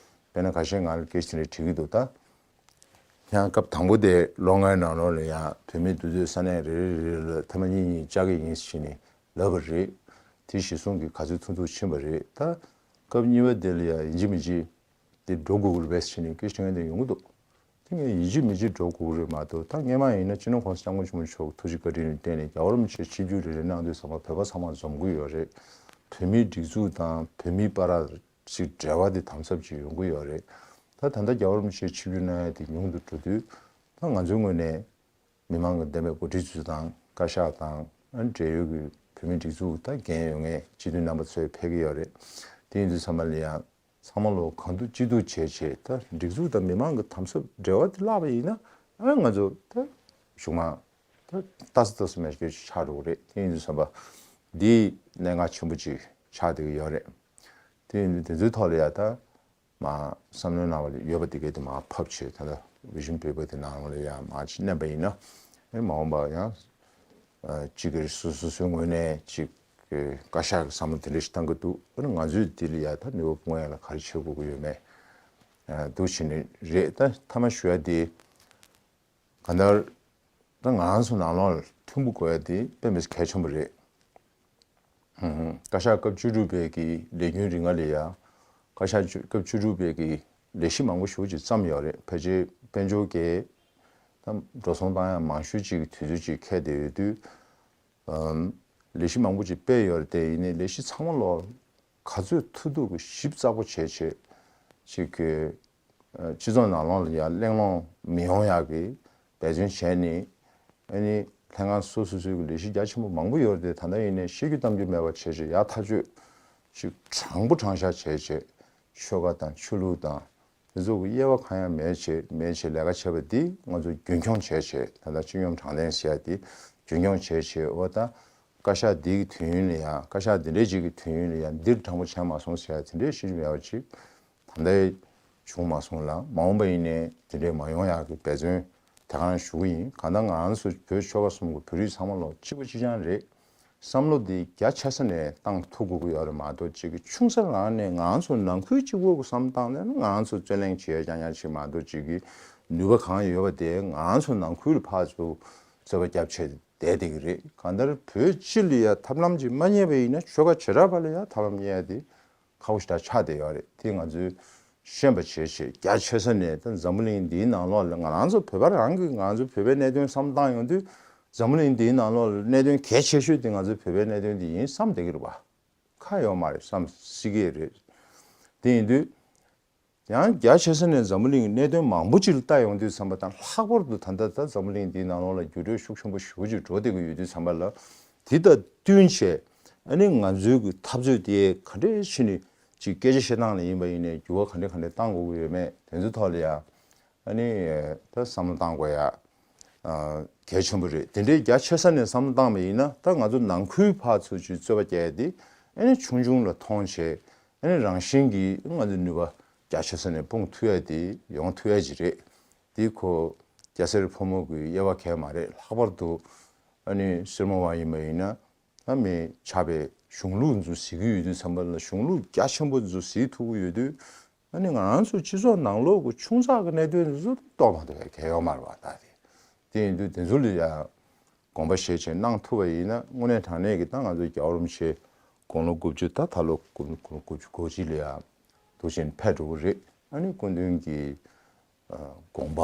དཔེར་ན་ཁ་ཤས་ང་ལ་སྐད་ཆ་དེ་འདྲ་དྲི་གི་འདུག་ད་ཡང་སྐབས་དང་པོ་དེ་ལོ་ལྔའི་ནང་ལོགས་ལ་ཡང་བོད་མིའི་འདུ་འཛོམས་ས་གནས་རེ་རེ་རེ་རེ་ལ་ཐེངས་མ་གཉིས་གཉིས་བཅར་གི་ཡིན་ཟེར་ནས་ལབ་པ་རེད། དེ་གཞི་བཟུང་གིས་ག་ཚོད་ཐུབ་ཐུབ་ཕྱིན་པ་རེད། ད་སྐབས་གཉིས་པ་དེ་ལ་ཡང་ཡིན་གཅིག་མིན་གཅིག་དེ་འགྲོ་དགོས་ཀྱི་རེད་པས་ཟེར་ནས་སྐད་ཆ་དྲི་མཁན་དེ་ཡོང་གི་འདུག་དེ་ངས་ཡིན་གཅིག་མིན་གཅིག་འགྲོ་དགོས་ཀྱི་རེད་མ་གཏོགས། ད་སྔོན་མ་ཡིན་ན་སྤྱི་ནོར་༸གོང་ས་༸སྐྱབས་མགོན་ཆེན་པོ་མཆོག་གི་ཐུགས་རྗེ་བཀའ་དྲིན་ལ་བརྟེན་ནས་རྒྱལ་བ་རིན་པོ་ཆེ་ཆིབས་བསྒྱུར་རེ་རེ་གནང་དུས་ཙམ་པ་བོད་པ་ཚང་མ་འཛོམས་ཀྱི་ཡོད་རེད། བོད་མིའི་སྒྲིག་འཛུགས་དང་བོད་མིའི་བར་ཅིག་འབྲེལ་བ་དེ་དམ་ཟབ་ཅིག་ཡོང་གི་ཡོད་རེད། ད་ད་ལྟ་རྒྱལ་བ་རིན་པོ་ཆེ་ཆིབས་བསྒྱུར་གནང་ཡ་དེ་ཉུང་དུ་འགྲོ་དུས། ད་ང་ཚོའི་ངོས་ནས་མི་མང་གི་འདེམས་པའི་འགོ་ཁྲིད་ཚོ་དང་བཀའ་ཤག་དང་། ཨ་ནི་འབྲེལ་ཡོད་ཀྱི་བོད་མིའི་སྒྲིག་འཛུགས་ད་འགན་ཡོད་མཁན་སྤྱི་འཐུས་རྣམ་པ་ཚོས་ཕེབས་ཀྱི་ཡོད་རེད། དེ་ཡིན་དུས་ཙམ་པ་ལ་ཡང་ཚང་མ་ལོ་གང་ཐུབ་ཅི་ཐུབ་བྱས་བྱས། ད་སྒྲིག་འཛུགས་དང་མི་མང་གི་དམ་ཟབ་འབྲེལ་བ་དེ་བརླག་པ་ཡིན་ན། ཨ་ང་ཚོ་ད་གཞུག་མ་ད་ལྟ་ས་ལྟ་ས་མེད་སྐྱོ་ཆགས་འགྲོ་གི་རེད། དེ་ཡིན་དུས་ཙམ་པ་འདི་གནད་འགག་ཆེན་པོ་ཅིག་ཆགས་བསྡད་ཀྱི་ཡོད་རེད། དེ་ཡིན་དུས་དེ་ཚོའི་ཐོག་ལ་ཡ་ད། མ་བསམ་བློའི་ནང་ལ་ཡོད་པ་དེ་གས་དེ་མར་ཕབ་བྱས། ད་ལྟ་vision paper དེ་ནང་ལ་ཡང་མར་ཅིག་བསྣན་པ་ཡིན་ན། ཨེ་མ་འོངས་པ་ཡང་ཨ་གཅིག་གི་སོ་སོ་སོའི་ངོས་ནས་ཅིག་གི་བཀའ་ཤག་གི་བསམ་བློ་དེ་འདྲ་ཞིག་བཏང་གི་འདུག་ཨ་ནི་ང་ཚོས་དེ་ལ་ཡ་ད་ནུས་པ་སྤུངས་ཡ་ལ་ག་རེ་བྱེད་དགོས་ཀྱི་ཡོད་མེད་ཨ་འདུག་བྱས་ནས་རེད། ད་མཐའ་མ་ཞུ་ཡ་དེ། གང་ལྟར་ད་ང་རང་ཚོ་ནང་ལོགས་ལ་མཐུན་པོ་དགོས་ཡ་དེ་དཔེ་མི་སྲིད་གལ་ཆེན་པོ་རེད། ཧུམ་ཧུམ། བཀའ་ཤག་སྐབས་བཅུ་དྲུག་པའི་གི་ལས་རྒྱུན་རིང་ལ་ཡ། བཀའ་ཤག་བཅུ་སྐབས་བཅུ་དྲུག་པའི་གི་ལས་གཞི་མང་པོ་ཞེ་པོ་ཅིག་བརྩམས་ཡོད་རེད། ཕལ་ཆེར་དཔལ་འབྱོར་གྱི་ད་འགྲོ་སོང་བཏང་ཡ་མང་ཤོས་ཅིག་གི་དུས་ཚོད་ཅིག་འཁེལ་བསྡད་ཡོད་དུས། ཨམ། ལས་གཞི་མང་པོ་ཅིག་སྤེལ་ཡོད་རེད་དེ། ཡིན་ནའི་ལས་གཞི་ཚང་མ་ལོ་ག་ཚོད་ཐུབ་ཐུབ་ཀྱི་ཞིབ་ཚགས་པོ་བྱས་བྱས་ཅིག་གི་ཨ་སྤྱི་ཚོགས་ནང་ལོགས་ལ་ཡ་གླེང་སློང་མི་ཡོང་ཡག་གི་འབད་བརྩོན་བྱས་ནས། ཨ་ནི་ལྷན་ཁང་སོ་སོ་སོའི་གི་ལས་གཞི་རྒྱ་ཆེན་པོ་མང་པོ་ཡོད་རེད་དེ། ད་ལྟ་ཡིན་ནའི་བཤད་རྒྱུ་གཏམ་རྒྱུ་མེད་པ་བྱས་བྱས་ཡག་ཐག་ཆོད་ཅིག་དྲང་པོ་དྲང་བཞག་བྱས་བྱས། ཆོལ་ཁ་དང་ཆོས་ལུགས་དང་དེ་ཚོ་གི་དབྱེ་བ་གང་ཡང་མེད་བྱས་མེད་བྱས་ལས་ཀ་བྱས་པ་འདི་ང་ཚོ་རྒྱུན་འཁྱོངས་བྱས་བྱས། ད་ལྟ་སྤྱི་སྙོམས་དྲང་བདེན་ཟེར་ཡ་འདི་རྒྱུན་འཁྱོངས་བྱས་བྱས། འོ་ད་བཀའ་ཤག་འདི་གི་དུས་ཡུན་ལ་ཡ། བཀའ་ཤག་འདི་འདྲའི་ཅིག་གི་དུས་ཡུན་ལ་ཡ་འདིར་དྲང་པོ་བྱས་མ་སོང་ཟེར་ཡ་དེ་འདྲའི་ཤེས་རྒྱུ་མེད་པ་ཅིག་ད་ལྟ་བྱུང་མ་སོང་ལ། མ་འོངས་པ་ཡིན་ནའི་དེ་འདྲའི་མ་ཡོང་ཡག་གི་འབད་བརྩོན་དེ་གང་ཞུ་གི་ཡིན། གང་ལྟར་ང་རང་ཚོ་བོད་ཆོལ་ཁ་གསུམ་གི་བོད་རིགས་ཚང་མ་ལོ་གཅིག་པ་གཅིག་རྐྱང་རེད། བསམ་བློ་འདི་རྒྱ་ཆེ་ས་ནས་བཏང་ཐུབ་དགོས་ཀྱི་ཡོད་རེད་མ་གཏོགས། གཅིག་གི་ཆུང་ས་རང་ནས་ང་ཚོ་ནང་ཁུལ་གཅིག་པོ་གི་བསམ་བཏང་ནས་ང་ཚོ་རྩོད་གླེང་བྱེད་ཡ་རྐྱང་རྐྱང་ཅིག་མ་གཏོགས། གཅིག་གི་ནུས་པ་གང་ཡོད་པ་དེ་ང་ཚོ་ནང་ཁུལ་ལ་ཕར་ཚུར་རྩོད་པ་རྒྱབ་བྱས་བསྡད་བསྡད་ཀྱི་རེད། གང་ལྟར་བོད་སྤྱི་ལ་ཡ་ཐབས་ལམ་ཅིག་མ་རྙེད་པ་ཡིན་ན་ཆོལ་ཁ་བྱེ་བྲག་པ་ལ་ཡ་ཐབས་ལམ་རྙེད་ཡ་དེ་ཁག་པོ་ཞེ་དྲག་ཆགས་བསྡད་ཡོད་རེད། དེ་ང་ཚོས་ཤེས་པ་བྱས་བྱས། རྒྱ་ཆེ་ས་ནས་ད་འཛམ་བུ་གླིང་འདིའི་ནང་ལོགས་ལ་ང་རང་ཚོ་བོད་པ་རང་གིས་ང་ཚོ་བོད་པའི་གནད་དོན་བསམ་བཏང་ཡོང་དུས། འཛམ་བུ་གླིང་འདིའི་ནང་ལོགས་ལ་གནད་དོན་གལ་ཆེ་ཤོས་དེ་ང་ཚོའི་བོད་པའི་གནད་དོན་དེ་ཡིན་བསམ་བསྡད་ཀྱི་རེད་པ། ཁ་ཡོད་མ་རེད་བསམ་སྲིད་ཀྱི་རེད། དེ་ཡིན་དུས་ཡང་རྒྱ་ཆེ་ས་ནས་འཛམ་བུ་གླིང་གི་གནད་དོན་མང་པོ་ཅིག་ལ་ལྟ་ཡོང་དུས་ཙམ་པ་དང་། ལྷག་པར་དུ་ད་ལྟ་ད་འཛམ་བུ་གླིང་འདིའི་ནང་ལོགས་ལ་འགྱུར་འགྲོས་ཤུགས་ཆེན་པོ་ཞེ་པོ་ཅིག་འགྲོ་བསྡད་ཀྱི་ཡོད་དུས་ཙམ་པ་ལ། དེ་དང་བསྟུན་བྱས་ཨ་ནི་ང་ཚོའི་གི་འཐབ་རྩོད་དེ་ག་འདྲས་བྱས་ནས་ཅིག་སྐད་ཆ་བཤད་སྟངས་ལ་ཡིན་པ་ཡིན་ནའི་འགྱུར་བ་ག་འདྲས་ག་འདྲས་བཏང་དགོས་ཀྱི་ཡོད་མེད་དེ་ཚོའི་ཐོག་ལ་ཡ། ཨ་ནི་ད་བསམ་བློ་བཏང་དགོས་ཡ་ཨ་གལ་ཆེན་པོ་རེད། དེ་འདྲའི་རྒྱ་ཆེ་ས་ནས་བསམ་བློ་བཏང་བ་ཡིན་ན། ད་ང་ཚོ་ནང་ཁུལ་ཕར་ཚུར་ཅིག་རྩོད་པ་རྒྱག་ཡ་དེ་ཨ་ནི་ཆུང་ཆུང་ལ་མཐོང་བྱས། ཨ་ནི་རང་བཞིན་གྱིས་ང་ཚོ་ནུས་པ་རྒྱ་ཆེ་ས་ནས་སྤུངས་ཐུབ་ཡ་དེ་ཡོང་ཐུབ་ཡ་ཅིག་རེད། དེ་ཁོ་སྐྱ་སེར་ཕོ་མོ་གི་དབྱེ་བ་གང་ཡང་མ་རེད། ལྷག་པར་དུ་ཨ་ནི་སེར་མོ་བ་ཡིན་པ་ཡིན་ན། ད་མི་ཆགས་པའི་གཞུང་ལུགས་ཚོ་གཟིགས་ཀྱི་ཡོད་དུས་ཙམ་པ་ལ། གཞུང་ལུགས་རྒྱ་ཆེན་པོ་ཚོ་གཟིགས་ཐུབ་ཀྱི་ཡོད་དུས། ཨ་ནི་ང་རང་ཚོ་སྤྱི་ཚོགས་ནང་ལོགས་ཀྱི་ཆུང་ཙག་གི་གནད་དོན་འདི་ཚོ་རྟོགས་མ་ཐུབ་པའི་གལ་ཡོད་མ་རེད་པ། ད་དེ་དེ་ཡིན་དུས་དེ་ཚོ་ལ་ཡང་དགོངས་པ་བཞེས་བྱས་གནང་ཐུབ་པ་ཡིན་ན། དངོས་གནས་དྲང་གནས་ཀྱི་ད་ང་ཚོ་རྒྱལ་བ་རིན་པོ་ཆེ་དགུང་ལོ་དགུ་བཅུ། ད་ད་ལོ་དགུང་ལོ་དགུ་བཅུ་གོ་གཅིག་ལ་ཡང་འདུག་བཞིན་ཕེབས་འགྲོ་གི་རེད། ཨ་ནི་སྐུ་མདུན་གྱི་ཨ་དགོངས་པ་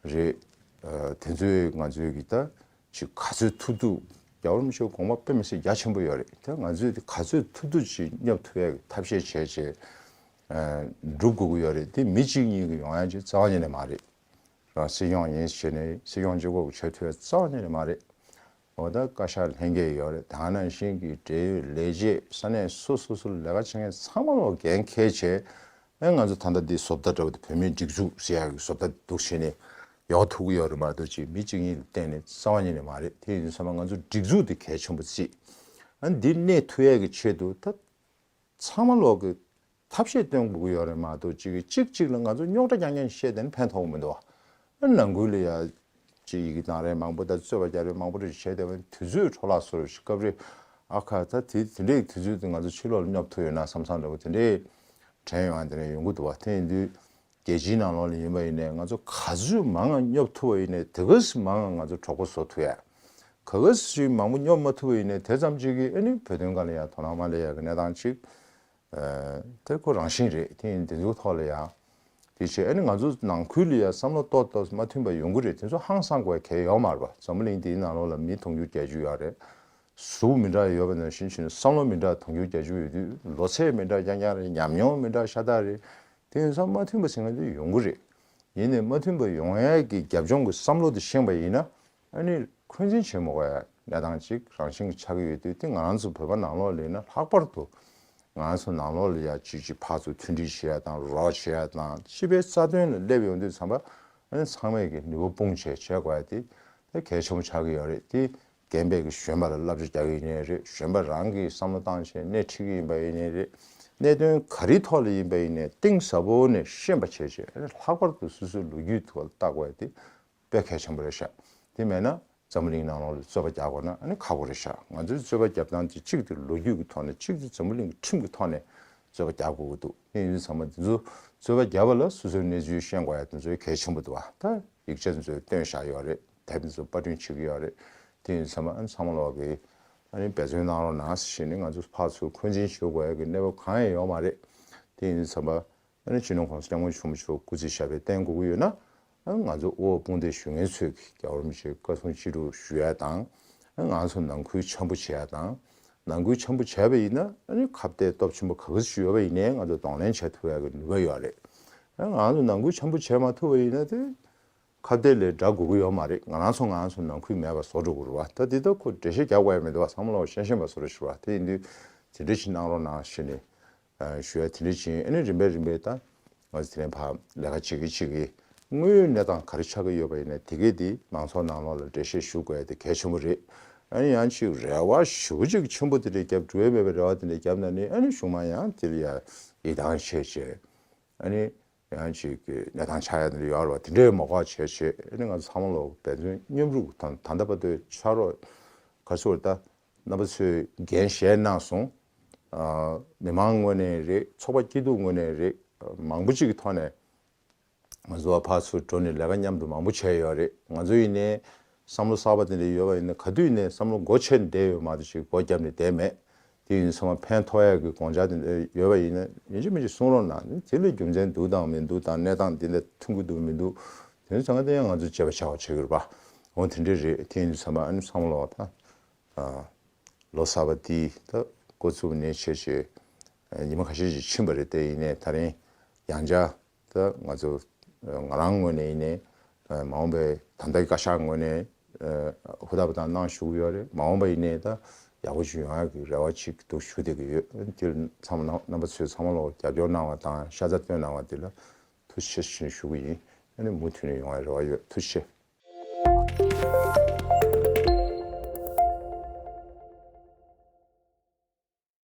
རེད། ཨ་དེ་ཚོས་ང་ཚོའི་གི་ད་ཅིག་ག་ཚོད་ཐུབ་ཐུབ། རྒྱལ་བ་རིན་པོ་ཆེའི་དགོངས་པ་དཔེ་མི་སྲིད་རྒྱ་ཆེན་པོ་ཡོད་རེད། ད་ང་ཚོས་དེ་ག་ཚོད་ཐུབ་ཐུབ་ཅིག་སྙོབ་ཐུབ་ཡག་གི་ཐབས་ཤེས་བྱས་བྱས་ཨ་སྒྲུབ་དགོས་ཀྱི་ཡོད་རེད། དེ་མི་གཅིག་གཉིས་ཀྱིས་ཡོང་ཡག་ཅིག་རྩ་བ་ཉིད་ནས་མ་རེད། རང་སྲིད་སྐྱོང་ཡིན་ཟེར་ནས་སྲིད་སྐྱོང་གཅིག་པོ་གིས་བྱེད་ཐུབ་ཡག་རྩ་བ་ཉིད་ནས་མ་རེད། འོ་ད་བཀའ་ཤག་ལྷན་རྒྱས་ཡོད་རེད། ད་ག་ནང་བཞིན་གྱི་འབྲེལ་ཡོད་ལས་བྱེད་ས་གནས་སོ་སོ་སོ་ལས་ཀ་བྱེད་མཁན་ཚང་མ་ལོག་འགན་འཁྱེར་བྱས། ཨེ་ང་ཚོ་ད་ལྟ་འདི་བཟོ་ལྟ་འདྲ་བོ་དེ་བོད་མིའི་སྒྲིག་འཛུགས་ཟེར་ཡག་གི་བཟོ་ལྟ་འདུག་བྱས་ནས་ཡོང་ཐུབ་ཀྱི་ཡོད་རེད་མ་གཏོགས། ཅིག་མི་གཅིག་གཉིས་ལ་བརྟེན་ནས་རྩ་བ་ཉིད་ནས་མ་རེད། དེ་ཡིན་དུས་ཙམ་པ་ང་ཚོ་སྒྲིག་འཛུགས་དེ་གལ་ཆེན་པོ་བརྩིས། ཨ་འདི་གནས་ཐུབ་ཡག་གི་ཆེད་དུ་ད་ཚང་མ་ལོག་གི་ཐབས་ཤེས་སྟོན་དགོས་ཀྱི་ཡོད་རེད་མ་གཏོགས། གཅིག་གིས་གཅིག་གཅིག་ལ་ང་ཚོ་རྙོག་དྲ་རྐྱང་རྐྱང་བཤད་དེ་ནི་ཕན་ཐོགས་མི་འདུག་བ། ནང་ཁུལ་ལ་ཡ་ཅིག་ཡི་གེ་བཏང་རེས་མང་པོ་དང་རྩོད་པ་རྒྱག་རེས་མང་པོ་རེ་བྱས་བསྡད་པ་ནི་དུས་ཚོད་འཕྲོ་བརླག་བཟོ་འདྲ་ཞིག་སྐབས་རེ། ཨ་ཁ་ད་དེ་དེ་འདྲའི་དུས་ཚོད་དེ་ང་ཚོ་ཕྱི་ལོགས་ལ་སྙོབ་ཐུབ་ཡོད་ན་བསམ་བསམ་འདྲ་པོ་དེ་འདྲའི་དྲན་ཡོང་། དེ་འདྲ་ཡོང་གི་འདུག་བ། དེ་ཡིན་དུས་རྒྱལ་སྤྱིའི་ནང་ལོགས་ལ་ཡིན་པ་ཡིན་ནའི་ང་ཚོ་ག་ཚོད་མང་ང་སྙོབ་ཐུབ་པ་ཡིན་ནའི་དེ་ག་ཚོད་མང་ང་ང་ཚོ་གྲོགས་པོ་བཟོ་ཐུབ་ཡ། ག་ག་ཚོད་མང་པོ་སྙོབ་མ་ཐུབ་པ་ཡིན་ནའི་དེ་ཙམ་གཅིག་གིས་ཨ་ནི་བོད་དོན་སྒང་ལ་ཡ་དོ་སྣང་མ་སླེབས་ཡ་གི་གནས་སྟངས་གཅིག་ཨ་དེ་ཁོ་རང་བཞིན་རེད། དེ་ཡིན་དེ་ཚོའི་ཐོག་ལ་ཡ། དེ་བྱས་ཨ་ནི་ང་ཚོ་ནང་ཁུལ་ལ་ཡ་བསམ་བློ་ཏོག་ཏོག་མ་མཐུན་པ་ཡོང་གི་རེད། དེ་ཚོ་ཧང་སང་དགོས་གལ་ཡོད་མ་རེད་པ། འཛམ་བུ་གླིང་འདིའི་ནང་ལོགས་ལ་མི་དུང་ཕྱུར་བརྒྱད་ཅུ་ཡོད་རེད། གཟུགས་མི་འདྲ་ཡོད་པ་ནང་བཞིན་བྱས་ནས་བསམ་བློ་མི་འདྲ་དུང་ཕྱུར་བརྒྱད་ཅུ་ཡོད་དུས། ལོ་ཚད་མི་འདྲ་རྐྱང་རྐྱང་རེད། ཉམས་མྱོང་མི་འདྲ་ཤ་སྟག་རེད། དེ་ཡིན་ཙང་མ་མཐུན་པ་ཟེར་མཁན་དེ་ཡོང་གི་རེད། ཡིན་ནའི་མ་མཐུན་པ་ཡོང་ཡས་ཀྱི་རྒྱབ་ལྗོངས་ཀྱི་བསམ་བློ་དེ་ཤེས་པ་ཡིན་ན། ཨ་ནི་འཁོན་འཛིན་བྱེད་མི་དགོས་ཡ་གནས་སྟངས་ཅིག་རང་བཞིན་གྱིས་ཆགས་ཀྱི་ཡོད་དུས། དེ་ང་རང་ཚོ་བོད་པ་ནང་ལོགས་ལ་ཡིན་ན་ལྷག་པར་དུ་ང་རང་ཚོ་ནང་ལོགས་ལ་ཡ་ཅིག་ཅིག་ཕར་ཚུར་མཐུན་སྒྲིལ་བྱེད་ཡ་དང་། རོགས་བྱེད་ཡ་དང་། སྤྱི་པའི་རྩ་དོན་ལ་སླེབས་ཡོང་དུས་ཙམ་པ་ཨ་ནི་ཚང་མས་ཀྱི་ནུས་པ་སྤུངས་བྱས་བྱེད་དགོས་ཡ་དེ་དེ་གལ་ཆེན་པོ་ཆགས་ཀྱི་ཡོད་རེད། དེ་རྒན་པས་ཀྱི་གཞོན་པ་ལ་བསླབ་བྱ་རྒྱག་གི་ཡིན་ནའི་རེད། གཞོན་པ་རང་གིས་བསམ་བློ་བཏང་བྱས་སྣེ་ཁྲིད་ཀྱི་ཡིན་པ་ཡིན་ནའི་རེད། གནད་དོན་ག་རེའི་ཐོག་ལ་ཡིན་པ་ཡིན་ནའི་གཏིང་ཟབ་པོ་ནས་ཤེས་པ་བྱས་བྱས། ལྷག་པར་དུ་སོ་སོའི་ལོ་རྒྱུས་ཐོག་ལ་བལྟ་དགོས་ཡ་དེ་དཔེ་གལ་ཆེན་པོ་རེད་ཤག་དེ་མེད་ན་འཛམ་བུ་གླིང་ནང་ལོགས་ལ་རྩོད་པ་རྒྱག་དགོས་ན་ཨ་ནི་ཁག་པོ་རེད་ཤག་ང་ཚོའི་རྩོད་པ་རྒྱབ་སྟངས་དེ་གཅིག་དེ་ལོ་རྒྱུས་ཀྱི་ཐོག་ནས། གཅིག་དེ་འཛམ་བུ་གླིང་གི་ཁྲིམས་ཀྱི་ཐོག་ནས་རྩོད་པ་རྒྱག་དགོས་ཀྱི་འདུག་དེ་ཡིན་དུས་ཚང་མ་དེ་ཚོ་རྩོད་པ་རྒྱབ་པ་ལ་སོ་སོའི་གནས་ཚུལ་ཤེས་དགོས་ཡ་དེ་ཚོ་གལ་ཆེན་པོ་འདུག་བ། ད་ཡིག་ཆ་དེ་ཚོ་བཏོན་བཞག་ཡོད་རེད། དེབ་དེ་ཚོ་པར་སྐྲུན་བྱེད་ཀྱི་ཡོད་རེད། དེ་ཡིན་དུས་ཚང་མ་ཨ་ནི་ཚང་མ་ལོག་གིས་ཨ་ནི་འབད་བརྩོན་གནང་རོགས་གནང་ཟེར་ནས། ང་ཚོ་ཕར་ཚུར་འཁོན་འཛིན་བྱེད་དགོས་ཡ་གི་གནས་བབ་གང་ཡང་ཡོད་མ་རེད། དེ་ཡིན་དུས་ཚང་མ་ཨ་ནི་སྤྱི་ནོར་༸གོང་ས་༸སྐྱབས་མགོན་ཆེན་པོ་མཆོག་སྐུ་ཚེ་ཞབས་པད་བརྟན་དགོས་ཀྱི་ཡོད་ན། ཨ་ང་ཚོ་དབུ་བ་དཔུང་སྡེ་ཞུ་མཁན་ཚོས་ཀྱི་རྒྱལ་བ་རིན་པོ་ཆེའི་བཀའ་གསུང་ཅི་སྒྲུབ་ཞུ་ཡ་དང་། ཨ་ང་ཚོ་ནང་ཁུལ་འཆམ་པོ་བྱེད་ཡ་དང་། ནང་ཁུལ་འཆམ་པོ་བྱས་པ་ཡིན་ན་ཨ་ནི་ཁ་གཏད་སྟོབས་ཆེན་པོ་ག་ག་ཞིག་ཡོད་པ་ཡིན་ནའི་ང་ཚོ་གདོང་ལེན་བྱེད་ཐུབ་ཡ་གི་ནུས་པ་ཡོད་རེད། ཨ་ང་ཚོ་ནང་ཁུལ་འཆམ་པོ་བྱེད་མ་ཐུབ་པ་ཡིན་ན་དེ་ཁ་གཏད་ལས་འདྲ་དགོས་ཀྱི་ཡོད་མ་རེད། ང་རང་ཚོ་ང་རང་ཚོ་ནང་ཁུལ་མེད་པ་བཟོ་འགྲོ་གི་རེད་བ། ད་འདི་ད་ཁོ་འགྲེལ་བཤད་རྒྱག་དགོས་ཡ་མི་འདུག་བ། ཚང་མ་ལོག་ཤེས་ཤེས་པ་བཟོ་འདྲ་ཞིག་རེད་བ། དེ་ཡིན་དུས་དེ་འདྲ་ཞིག་གནང་རོགས་གནང་ཞུས་ནས། ཨ་ཞུ་ཡ་དེ་འདྲ་ཅིག་ཨ་ནི་རིམ་པས་རིམ་པས་ད་ང་ཚོ་དེ་རིང་ཕར་ལས་ཀ་བྱེད་ཀྱི་བྱེད་ཀྱི་དངོས་ཡོད་གནས་སྟངས་ག་རེ་ཆགས་ཀྱི་ཡོད་པ་ཡིན་ན་དེ་གས་དེ་མང་ཚོགས་ནང་ལོགས་ལ་འགྲེལ་བཤད་ཞུ་དགོས་ཡ་དེ་གལ་ཆེན་པོ་རེད། ཨ་ནི་ཡང་ཅིག་རེ་བ་ཞེ་པོ་ཅིག་ཆེན་པོ་དེ་འདྲ་བརྒྱབ། འགྲུབ་ཡ་མེད་པའི་རེ་བ་དེ་འདྲ་བརྒྱབ་ན་ནི་ཨ་ནི་གཞུག་མ་ཡང་དེ་ལ་ཡ་ཡིད་ཐང་ཆད་བྱས། ཨ་ནི་ཡང་ཅིག་གི་གནས་སྟངས་ཆགས་ཡ་དེ་འདྲ་ཡོད་རེད་བ། དེ་འདྲའི་མ་དགོས་བྱས་བྱས། ཨ་ནི་ང་ཚོ་ཚང་མ་ལོག་འབད་བརྩོན་མཉམ་རུབ་དང་། ད་ལྟ་བར་དུ་ཕྱག་རོགས་ག་ཚོད་ད་རྣམ་པ་ཚོས་འགན་བཞེས་གནང་སོང་། ཨ་མི་མང་ངོས་ནས་རེད། ཚོགས་པ་སྐྱིད་སྡུག་ངོས་ནས་རེད། མང་པོ་ཅིག་གི་ཐོག་ནས་ང་ཚོ་ཕར་ཚུར་འགྲོ་ནས་ལས་ཀ་མཉམ་དུ་མང་པོ་བྱས་ཡོད་རེད། ང་ཚོ་ཡིན་ནའི་བསམ་བློ་གསར་པ་དེ་འདྲ་ཡོད་པ་ཡིན་ན་ག་དུས་ནས་བསམ་བློ་སྒོ་ཕྱེ་ནས་བསྡད་ཡོད་མ་གཏོགས་ཅིག་སྒོ་བརྒྱབ་ནས་བསྡད་མེད། དེ་ཡིན་ཙང་ཕན་ཐོགས་ཡག་གི་དགོངས་འཆར་དེ་འདྲ་ཡོད་པ་ཡིན་ན་ཡིན་གཅིག་མིན་གཅིག་གསུང་རོགས་གནང་། དེ་ལ་རྒྱུ་མཚན་འདུག་དང་མི་འདུག་དང་། གནས་སྟངས་འདི་འདྲ་མཐུན་གྱི་འདུག་མི་འདུག་དེ་ཚོ་ཚང་མ་དེ་ཡང་ང་ཚོས་དཔྱད་པ་བྱ་བ་བྱེད་དགོས་རེད་པ། འོ་དེ་འདྲ་རེད། དེ་ཡིན་དུས་ཙམ་པ་ཨ་ནི་ཚང་མ་ལོག་ད་ལོ་གསར་པ་འདི་ད་འགོ་བཙུགས་ནས་བྱས་བྱས་ཉི་མ་ཁ་ཤས་ཤིག་ཕྱིན་པ་རེད། དེ་ཡིན་ནའི་ད་རིང་ཡང་བསྐྱར་ད་ང་ཚོ་ང་རང་ངོས་ནས་ཡིན་ནའི་མ་འོངས་པའི་ད་ལྟའི་བཀའ་ཤག་ངོས་ནས་ཧུར་ཐག་པ་དང་གནང་ཞུ་གི་ཡོད་རེད། མ་འོངས་པ་ཡིན་ནའི་ད་ཡག་པོ་ཞིག་ཡོང་ཡག་གི་རེ་བ་ཅིག་འདུག་ཞུ་བསྡད་ཀྱི་ཡོད། དེ་ཚང་མ་རྣམ་པ་ཚོས་ཚང་མ་ལོག་རྒྱབ་སྐྱོར་གནང་བ་དང་ཤ་ཚ་བཏོན་གནང་བ་དེ་ལ་ཐུགས་རྗེ་ཆེ་ཞུ་གི་ཡིན། ཨ་ནི་མུ་མཐུད་ནས་ཡོང་བའི་རེ་བ་ཡོད། ཐུགས་རྗེ་ཆེ།